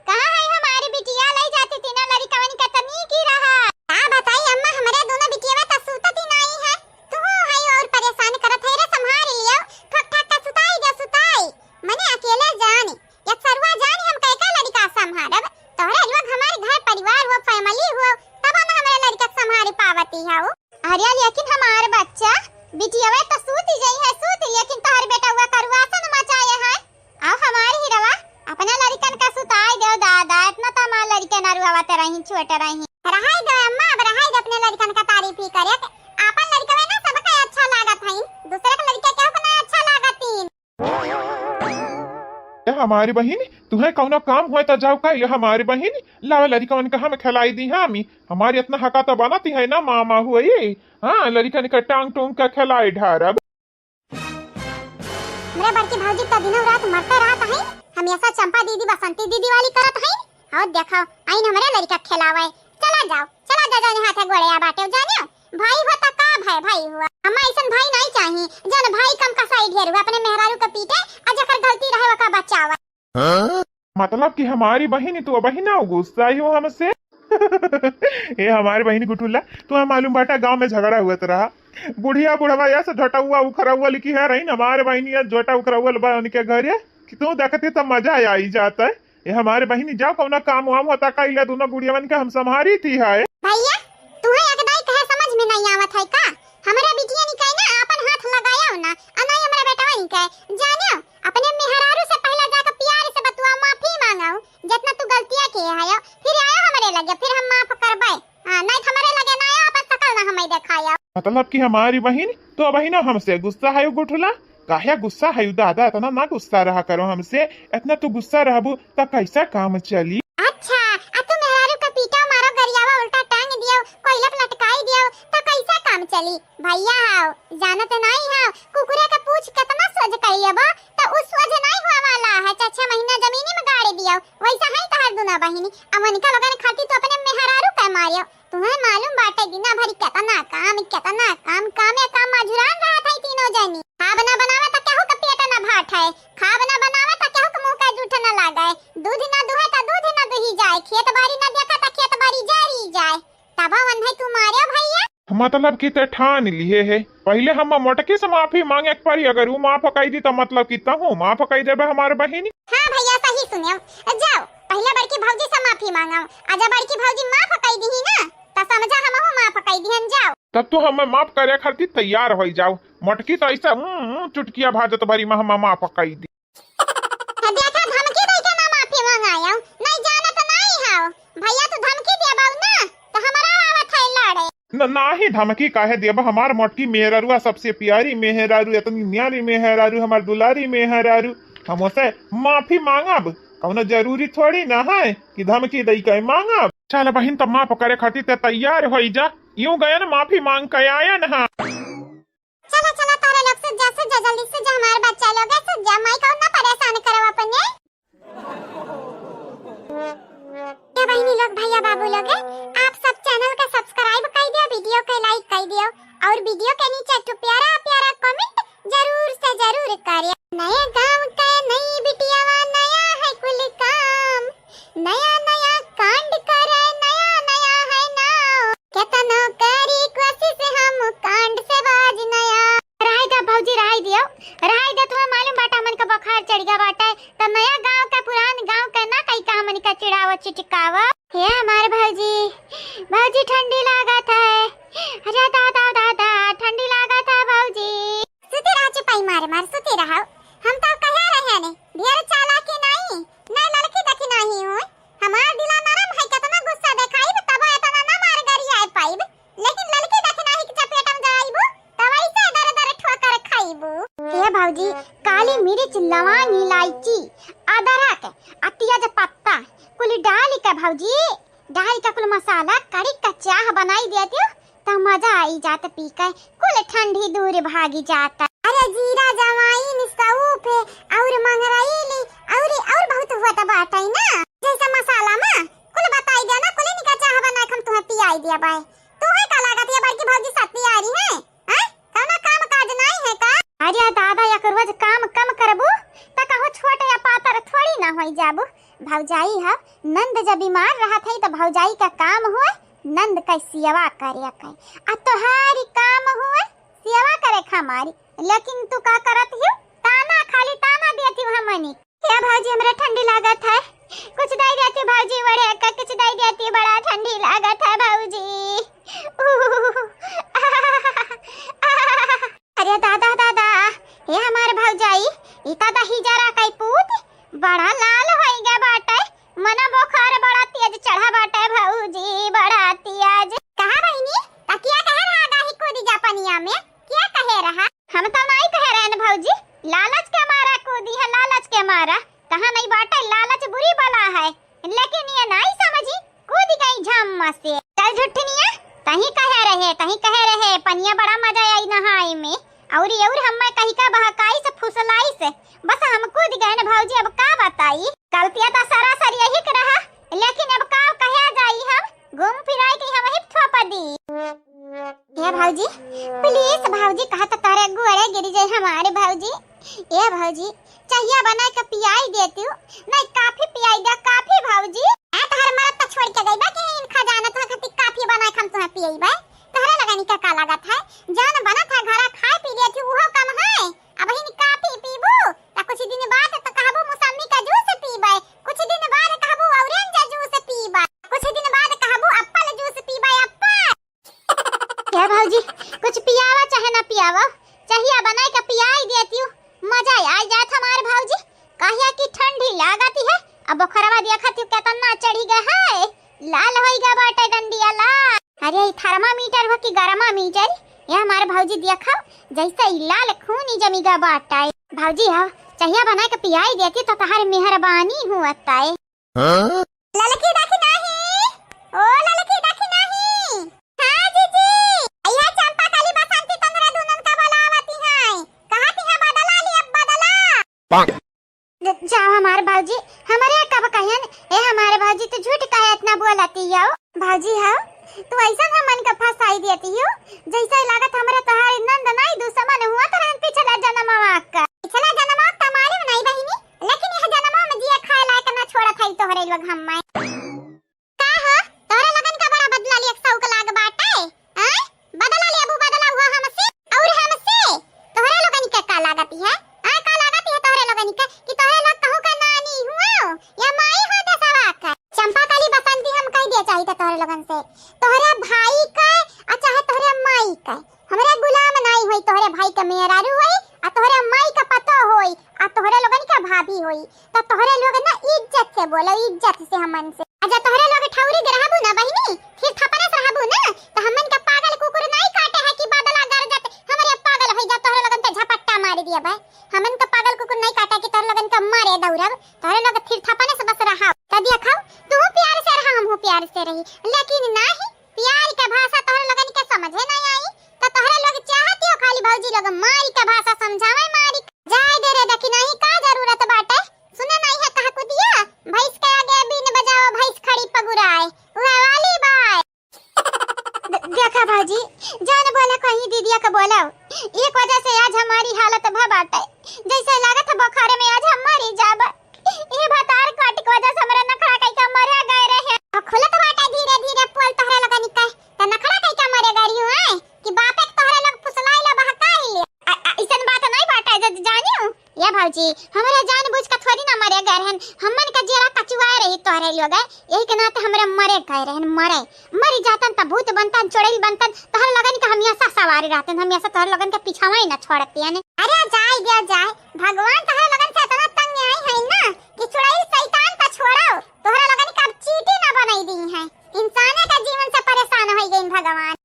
कहाँ है हमारी बिटिया? लई जाती तीनों लड़िकवन के तनी की रहा। का बताई अम्मा, हमरे दोनों बिटिया त सूतत ही नाई है। तू है और परेशान करत है रे, संभाल लियो। ठक ठक के सुताई दे, सुताई। मने अकेले जानी, एक सरुआ जानी हम कई का लड़िका संभारब। तोहरे लोग हमारे घर परिवार हो, family हो, तब हम हमरे लड़िका के संभाल पावती है। अरे लेकिन हमार बच्चा, बिटिया त सूत ही गई है, सूत, लेकिन तोहर बेटा हुआ करुआ सन मचाए है। अब हमार हीरवा, अपने लड़िकन का सुताई देव दादा, इतना तो हमार लड़िके ना रुआवत रही, छोट रही। रहाई दे अम्मा, अब रहाई दे अपने लड़िकन का तारीफ ही करे। आपन लड़िकवे ना सबका अच्छा लागत हईन, दूसरे के लड़िके केहू के ना अच्छा लागतीन। ए हमारी बहिन, तुहे कौनो काम होए त जाओ का, ये हमारी बहिन, लावे लड़िकवन का हम खेलाई दी हामी। हमारी इतना हका तो बनती है ना मामा हुई। हाँ, लड़िकन का टांग टूंग का खेलाई ढारब। हमरे बड़की भौजी त दिनों रात मरते रहत हईन, हमेशा चंपा दीदी, बसंती दीदी वाली करत हईन। और देखो, आइन हमरे लड़िका खेलावे। चला जाओ, चला जा, जाने हाथे गोड़े आ बाटे, जानियो। भाई हो त का भाई, भाई हुआ। हमें ऐसन भाई नहीं चाहिए, जन भाई कम कसाई ढेर हुआ, अपने मेहरारू के पीटे, आ जेकर गलती रहे ओका बचावे। हाँ? मतलब कि हमारी बहिन, तू बहिन हो गुस्सा ही हो हमसे? ए हमारी बहिन गुठुला, तुम्हें मालूम बाटा गांव में झगड़ा हुआ रहा, बुढ़िया बुढ़वा या से झोटौआ उखरौआ लिखी है रही, हमारे बहिनी या झोटा उखरौआ बा उनके घरे, कि तू देखती तो मजा आई जाता है। ए हमारे बहिनी जाओ कौना काम वाम होता का, इला दोनों गुड़ियावन के हम संभारी थी है। भैया, तुम्हें एक दाई कहे समझ में नहीं आवत है का? हमरे बिटिया निकाय ना आपन हाथ लगाया ना, आ नहीं हमरे बेटवा निकाय, जानियो, अपने मेहरारू से पहले जाके प्यार से बतुआ, माफी मांगाओ, जितना तू गलतियाँ किए हयो, फिर आयो हमरे लगे, फिर हम माफ करबे। हाँ, नहीं तो हमरे लगे ना आयो, अपन शकल ना हमें देखायो। मतलब कि हमारी बहिन, तो बहिनो हमसे गुस्सा है गुठुला? काहे गुस्सा है दादा, इतना ना गुस्सा रहा करो हमसे, इतना तू गुस्सा रहबू त कैसा काम चली? अच्छा, आ तू मेहरारू के पीटा मारो, गरियावा उल्टा टांग दियो, कोयला पे लटकाई दियो, त कैसा काम चली? भैया हाव, जानत नाई हाव, कुकुरे के पूछ केतना सोझ कइले बा, त उ सोझ नाई हुआ वाला है, चार छह महीना जमीनी में गाड़ दियो, वैसा है तहार दुना बहिनी। अब उनका लोगन खातिर तू अपने मेहरारू के मारियो, तुम्हें मालूम बाटे दिना भरी केतना काम, केतना काम, कामे काम मजुरान रहत है तीनों जनी। खाब ना बनावे त केहू के पेट ना भाट है, खाब ना बनावे त केहू के मुंह का जूठ ना लागे, दूध ना दुहे त दूध ना दुही जाए, खेत बाड़ी ना देखा त खेत बाड़ी जरी जाए। तब वन्हे तू मारे भैया? मतलब कि ते ठान लिहे है, पहिले हम मोटकी से माफी मांगे के पड़ी, अगर उ माफ कई दी त मतलब कि तहू माफ कई देबे हमार बहिनी। हाँ भैया, सही सुने। जाओ, पहिले बड़की भौजी से माफी मांगो, आ जब बड़की भौजी माफ कई दी ना, त समझा हमहू माफ कई दिहन। जाओ। तब तू हमें माफ करे खातिर तैयार हो जाओ, मोटकी तो ऐसा हम्म, हम्म, चुटकिया भाजत भरी में हमें माफ कई दी। देखा, धमकी दे के ना माफी मंगायो, नहीं जानत नहीं हाव। भैया, तू धमकी देबौ ना, त हमरा आवत है लड़े। न, नाही धमकी काहे देब, हमार मोटकी मेहरारुआ सबसे प्यारी मेहरारू, इतनी न्यारी मेहरारू, हमार दुलारी मेहरारू, हम ओसे माफी मांगब। कौनो जरूरी थोड़ी ना है कि धमकी दई के मांगब। चल बहिन, त माफ करे खातिर ते तैयार होई जा, यूं गयन माफी मांग के आयन हा। चला, चला, तारे लोग सुत जा, सुत जा, जल्दी सुत जा, हमारे बच्चा लोग है, सुत जा, माई का उतना परेशान करो अपने। ए बहिनी लोग, भैया बाबू लोग है, आप सब channel का subscribe कर दियो, video के like कर दियो और video के नीचे एक ठो प्यारा प्यारा comment जरूर से जरूर करियो। नए गांव के नई बिटियावा, नया है कुल काम, नया नया कांड करे, नया नया है नाव। केतनो करी कोशिश हम कांड से बाज नया। रहाई दे भौजी, रहाई दियो, रहाई दे। तुम्हें मालूम बाटे हमन का बुखार चढ़ गया बाटे, त नया गांव के पुरान गांव के ना कई का हमन का चिढ़ावो चिटकावो। हे हमार भौजी, भौजी ठंडी लागत है। अरे दादा, दादा, ठंडी लागत है भौजी। सुती रहा चुपाई मार मार, सुती रहा। हम तो कहे लवंग, इलायची, अदरक, आ तेज पत्ता कुल डालिके भौजी, डालिके कुल मसाला कड़िक चाह बनाई देतिउ, त मजा आई जात पी के, कुल ठंडी दूर भागी जात। अरे जीरा, जवाइन, सौंफ, अउर मंगरैल, अउर, अउर बहुत हुअत बाटइ ना, जइसे मसाला में कुल बताई देना, कुल इनका चाह बनाइक हम तुहें पियाई देबइ। तुहें का लागत, ये बड़की भौजी सत्ती आ रही है? हैं? कउनो काम काज नाहीं है का? अरे दादा, एक रोज काम कम करबू, त कहूँ छोट या पातर थोड़ी ना होई जाबू। भौजाई ह, नंद जब बीमार रहत है, त भौजाई का काम होए, नंद का सेवा करे के। आ तोहारी काम होए, सेवा करे क हमारी। लेकिन तू का करत हिउ? ताना, खाली ताना देत हिउ हमनी। हे भौजी, हमरा ठंडी लागत है, कुछ दे देती भौजी, ओढ़े का कुछ दे देती, बड़ा ठंडी लागत है भौजी। अरे दादा, दादा, हे हमार भौजाई, ई त दहिजरा कइ पूत बड़ा लाल होई गा बाटे, मना बोखार बड़ा तेज चढ़ा बाटे भौजी, बड़ा तेज। कहा बहिनी, तकिया कहे रहा गाही कूदी जा पनिया में? क्या कहे रहा? हम तो नाहीं कहे रहेन भौजी, लालच के मारा कूदी है, लालच के मारा। कहा नाहीं बाटे, लालच बुरी बला है, लेकिन ये नाहीं समझी, कूदी गई झम्म से। चल झुट्ठनिया, तहीं कहे रहे, तहीं कहे रहे, पनिया बड़ा मजा आई नहाए में। अउरी अउर हम्मे कहिका बहकाइस, फुसलाइस, बस हम कूद गएन भौजी, अब का बताई। गलतिया त सरासर यही के रहा, लेकिन अब का कहे जाई, हम घूम फिराई के हम ही थोप दी। ए भौजी, please भौजी, कहा त तोरे गोड़े गिर जाए हमारे भौजी। ए भौजी, चाहिया बनाइके पियाई देतिउ, नाहीं काफी पियाई दे, काफी भौजी। ए तोहर मरद त छोड़िके गइबा कि इन खजाना तोहर खातिर काफी बनाइके हम तुहें पियइबे। तोहरे लगनी का, का लागत है, जउन बनत है घरा खाए पी लेतिउ उहो कम है। अबहिन काफी पीबू त कुछ दिन बाद त कहबू मौसम्मी का जूस पीबे, कुछ दिन बाद कहबू orange जूस पीबे, कुछ दिन बाद कहबू apple जूस पीबे, apple। ए भौजी, कुछ पियावा चाहे ना पियावा, चाहिया बनाइके पियाई देतिउ, मजा आई जात हमार भौजी। काहे कि ठंडी लागत है, अब बोखरवा देखतिउ केतना चढ़ी गए है, लाल होई गा बाटे डंडिया लाल। अरे ई thermometer हो कि गर्मामीटर, ये हमार भौजी देखा, जइसे ई लाल खूनी जमी गा बाटे। भौजी हो, चाहिया बनाइके पियाई देती त तोहार मेहरबानी हुअत है। हाँ? ललकी देखी नाही? ओ ललकी देखी नाही? हाँ जीजी, अइहा चंपा कली बसंती तोहरे दुनन का बोलावती हैं। कहती हैं बदला ली अब बदला। पाक। ज-, जाओ हमार भौजी, हमरे कब कहियन, ए हमार भौजी तू झूठ काहे इतना बोलती हो? भौजी हो, तू अइसन हमन का फंसाई देती हो, जइसे लागत हमरे तोहार नंद नाहीं दुश्मन हुआ तो रहन पिछला जन्मवा का। पिछला जन्मवा का मालूम नाहीं बहिनी, लेकिन यह जन्मवा में जिए खाए लायक ना छोड़त है तोहरे लोग हम्मे। का हो, तोहरे लोगन का बड़ा बदला लियक शौक लाग बाटे? आय? बदला लेबू, बदला हुआ हमसे? और हमसे? तोहरे लोगन के का लागत है? आय, का लागत है तोहरे लोगन के कि तोहरे लोग कहूँ का नानी हुआ या माई हो देसवा का? चंपा कली बसंती हम कह दिया चाहिए तोहरे लोगन से, तोहरे भाई के आ चाहे तोहरे माई के, हमरे गुलाम नाई होई, तोहरे भाई के मेहरारू होई, आ तोहरे माई के पतो होई, आ तोहरे लोगन के भाभी होई, त तोहरे लोग ना इज्जत से बोलो, इज्जत से हमन से। आ जा तोहरे लोग ठौरी के रहबू ना बहिनी, फिर थपरे से रहबू ना, त हमन के पागल कुकुर नाई काटे है कि बदला गरजत हमरे पागल होई जा, तोहरे लोगन पे झपट्टा मार दिया भाई। हमन के पागल कुकुर नाई काटे कि तोहरे लोगन के मारे दौड़ब, तोहरे लोग फिर थपने से बस रहा। त देखा, तू प्यार से रहा, हमहू प्यार से रही, लेकिन नाही, प्यार के भाषा तोहरे लोगन के समझे नाहीं आई, त तोहरे लोग चाहती हो खाली भौजी लोग मारी के भाषा समझावे, मारी के। जाए दे रे, देखी नाहीं का जरूरत बाटे, सुने नाहीं है कहा कुदिया, भैंस के आगे बीन बजाओ, भैंस खड़ी पगुराए, उहे वाली बाय। द-, देखा भौजी, जौन बोला कहीं दीदिया के बोलाओ, एक वजह से आज हमारी हालत भ बाटे, जैसे लागत है बुखारे में आज हम मरी जाब। ई भतार काट के वजह से हमरा नखड़ा कई के मरे गए रहे। आ खुलत बाटे धीरे धीरे पोल तोहरे लोगन के, त नखड़ा कई के मरे गए रही है कि बापे के तोहरे लोग फुसलाई लो बहकाई ले। आ, आ, इसन बात नहीं बाटे ज-, जानियो। या भौजी, हमरा जान बुझ के थोड़ी ना मरे गए रहन, हमन के जियरा कचुआए रही तोहरे लोग, यही के नाते हमरा मरे गए रहन, मरे। मरी जातन त भूत बनतन, चुड़ैल बनतन, तोहरे लोगन के हमेशा सवारी रहतन, हमेशा तोहरे लोगन के पीछावा ही ना छोड़तियन। अरे जाए दिया जाए, भगवान तोहरे लोगन से इतना तंग आई है ना कि चुड़ैल शैतान का छोड़ो, तोहरे लोगन के अब चीटी ना बनाई दी है, इंसाने का जीवन से परेशान हो गई भगवान।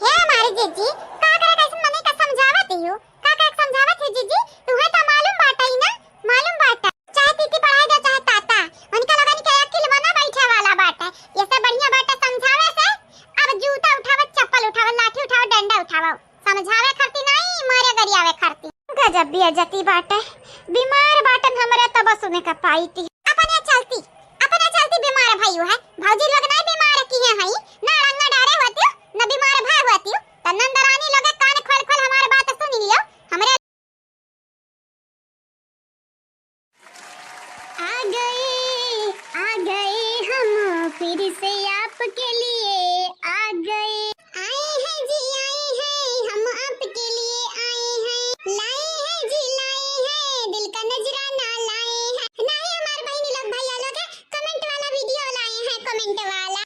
हे हमारी जीजी, का करे कैसन मने का समझावत ही हो, का करे समझावत ही जीजी, तुम्हें तो मालूम बाटे मालूम बाटे, चाहे तीती पढ़ाए दे, चाहे ताता, उनका लोगन के अकिल बना बैठे वाला बाटे। ये सब बढ़िया बाटे समझावे से। अब जूता उठावा, चप्पल उठावा, लाठी उठावा, डंडा उठावा, समझावे खरती नहीं, मारे गरियावे खरती। गजब बेइज्जती बाटे, बीमार बाटन हमरे तब सुने का पाई थी। अपने चलती, अपने चलती बीमार भइयो है, भौजी लोग नहीं बीमार किहे हई, ना अड़ंगा डारे होतियो, ना बीमार भा होतियो, त नंदरानी लोग कान खोल खोल हमार बात सुन लियो, हमरे आ गए, आ गए हम फिर से आपके लिए आ गए। आए हैं जी, आए हैं हम आपके लिए आए हैं। लाए हैं जी, लाए हैं, दिल का नजराना लाए हैं। नहीं हमार बहिनी लोग, भैया लोग है, comment वाला video लाए हैं, comment वाला।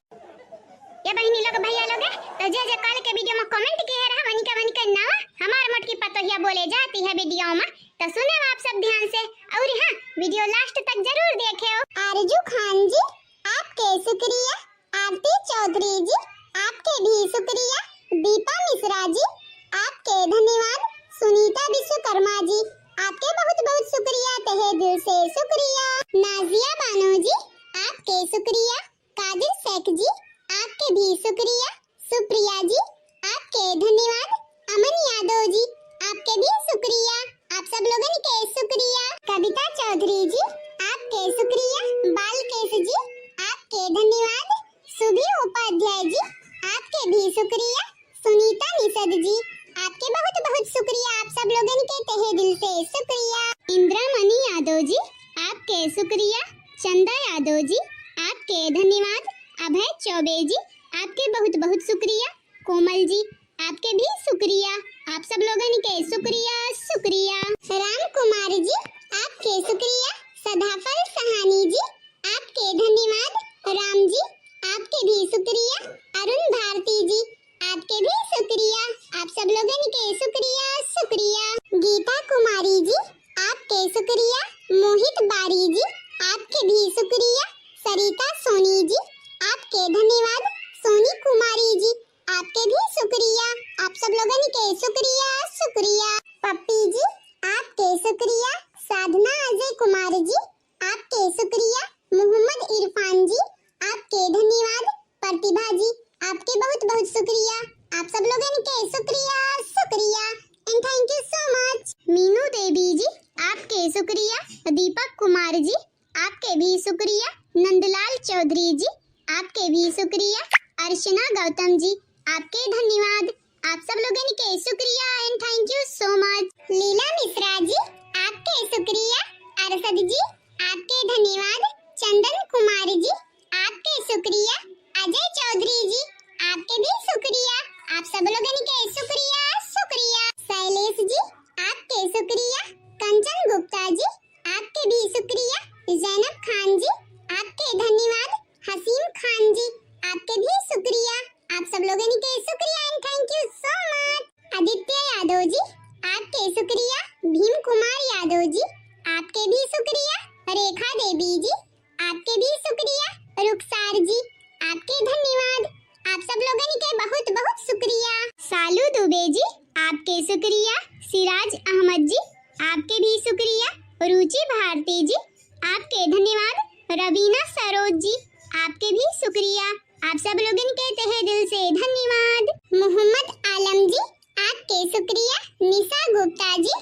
ये बहिनी लोग, भैया लोग है, तो जे जे काल के video में comment किहे रहा, वनिका वनिका नावा हमार मोटकी पतोहिया बोले जाती है video में। तो सुने आप सब ध्यान से, और हाँ, video last तक जरूर देखे हो। आरजू खान जी, आपके शुक्रिया। आरती चौधरी जी, आपके भी शुक्रिया। दीपा मिश्रा जी, आपके धन्यवाद। सुनीता विश्वकर्मा जी, आपके बहुत बहुत शुक्रिया, तहे दिल से शुक्रिया। नाजिया बानो जी, आपके शुक्रिया। कादिर शेख जी, आपके भी शुक्रिया। सुप्रिया जी, आपके धन्यवाद। अमन यादव जी, आपके भी शुक्रिया। आप सब लोगन के शुक्रिया। कविता चौधरी जी, आपके शुक्रिया। बालकेश जी, आपके धन्यवाद। सुभी उपाध्याय जी, आपके भी शुक्रिया। सुनीता निषद जी, आपके बहुत बहुत शुक्रिया, आप सब लोगन के तहे दिल से शुक्रिया। इंद्रामणि यादव जी, आपके शुक्रिया। चंदा यादव जी, आपके धन्यवाद। अभय चौबे जी, आपके बहुत बहुत शुक्रिया। कोमल जी, आपके भी शुक्रिया, आप सब लोगन के शुक्रिया, शुक्रिया। राम कुमार जी, आपके शुक्रिया। सदाफल सहानी जी, आपके धन्यवाद। राम जी, आपके भी शुक्रिया। अरुण भारती जी, आपके भी शुक्रिया, आप सब लोगन के शुक्रिया, शुक्रिया। गीता कुमारी जी, आपके शुक्रिया। मोहित बारी जी, आपके भी शुक्रिया। सरिता सोनी जी, आपके धन्यवाद। सोनी कुमारी जी, आपके भी शुक्रिया, आप सब लोगन के शुक्रिया, शुक्रिया। पप्पी जी, आपके शुक्रिया। साधना अजय कुमार जी, आपके शुक्रिया। मोहम्मद इरफान जी, आपके धन्यवाद। प्रतिभा जी, आपके बहुत बहुत शुक्रिया, आप सब लोगन के शुक्रिया, शुक्रिया, and thank you so much। मीनू देवी जी, आपके शुक्रिया। दीपक कुमार जी, आपके भी शुक्रिया। नंदलाल चौधरी जी, आपके भी शुक्रिया। अर्चना गौतम जी, आपके धन्यवाद, आप सब लोगन के शुक्रिया and thank you so much। लीला मिश्रा जी, आपके शुक्रिया। अरशद जी, आपके धन्यवाद। चंदन कुमार जी, आपके शुक्रिया। अजय चौधरी जी, आपके भी शुक्रिया, आप सब लोगन के शुक्रिया, शुक्रिया। शैलेश जी, आपके शुक्रिया। कंचन गुप्ता जी, आपके भी शुक्रिया। जैनब खान जी, आपके धन्यवाद। हसीम खान जी, आपके भी शुक्रिया, आप सब लोगन के शुक्रिया and thank you so much। आदित्य यादव जी, आपके शुक्रिया। भीम कुमार यादव जी, आपके भी शुक्रिया। रेखा देवी जी, आपके भी शुक्रिया। रुखसार जी, आपके धन्यवाद, आप सब लोगन के बहुत बहुत शुक्रिया। सालू दुबे जी, आपके शुक्रिया। सिराज अहमद जी, आपके भी शुक्रिया। रुचि भारती जी, आपके धन्यवाद। रवीना सरोज जी, आपके भी शुक्रिया, आप सब लोगन के तहे दिल से धन्यवाद। मोहम्मद आलम जी, आपके शुक्रिया। निशा गुप्ता जी,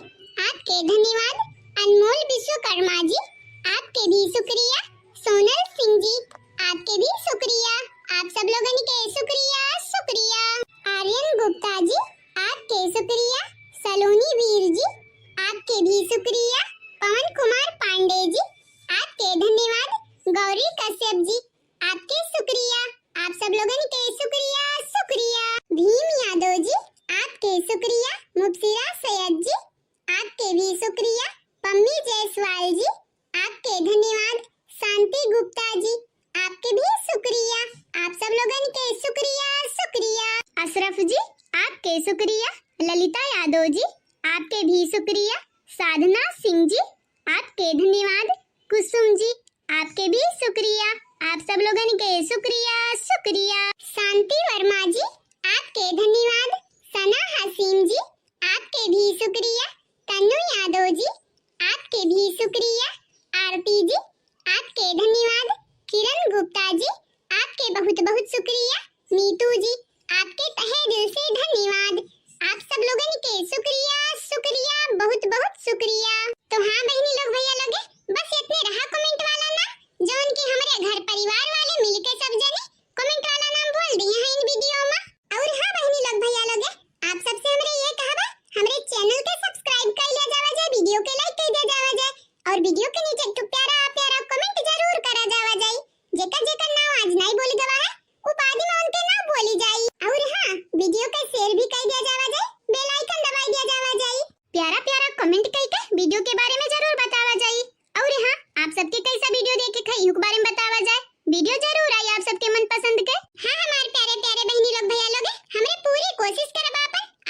आपके धन्यवाद। अनमोल विश्वकर्मा जी, आपके भी शुक्रिया। सोनल सिंह जी, आपके भी शुक्रिया, आप सब लोगन के शुक्रिया, शुक्रिया। आर्यन गुप्ता जी, आपके शुक्रिया। सलोनी वीर जी, आपके भी शुक्रिया। पवन कुमार पांडे जी, आपके धन्यवाद। गौरी कश्यप जी, आपके शुक्रिया, आप सब लोगन के शुक्रिया, शुक्रिया। भीम यादव जी, आपके शुक्रिया। मुबशिरा सैयद जी, आपके भी शुक्रिया। पम्मी जायसवाल जी, आपके धन्यवाद। शांति गुप्ता जी, आपके भी शुक्रिया, आप सब लोगन के शुक्रिया, शुक्रिया। अशरफ जी, आपके शुक्रिया। ललिता यादव जी, आपके भी शुक्रिया। साधना सिंह जी, आपके धन्यवाद। कुसुम जी, आपके भी शुक्रिया, आप सब लोगन के शुक्रिया, शुक्रिया। शांति वर्मा जी, आपके धन्यवाद। सना हसीम जी, आपके भी शुक्रिया। तन्नू यादव जी, आपके भी शुक्रिया।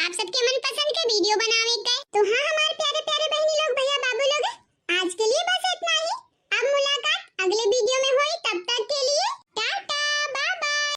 आप सबके मनपसंद के video बनावे के। तो हाँ, हमार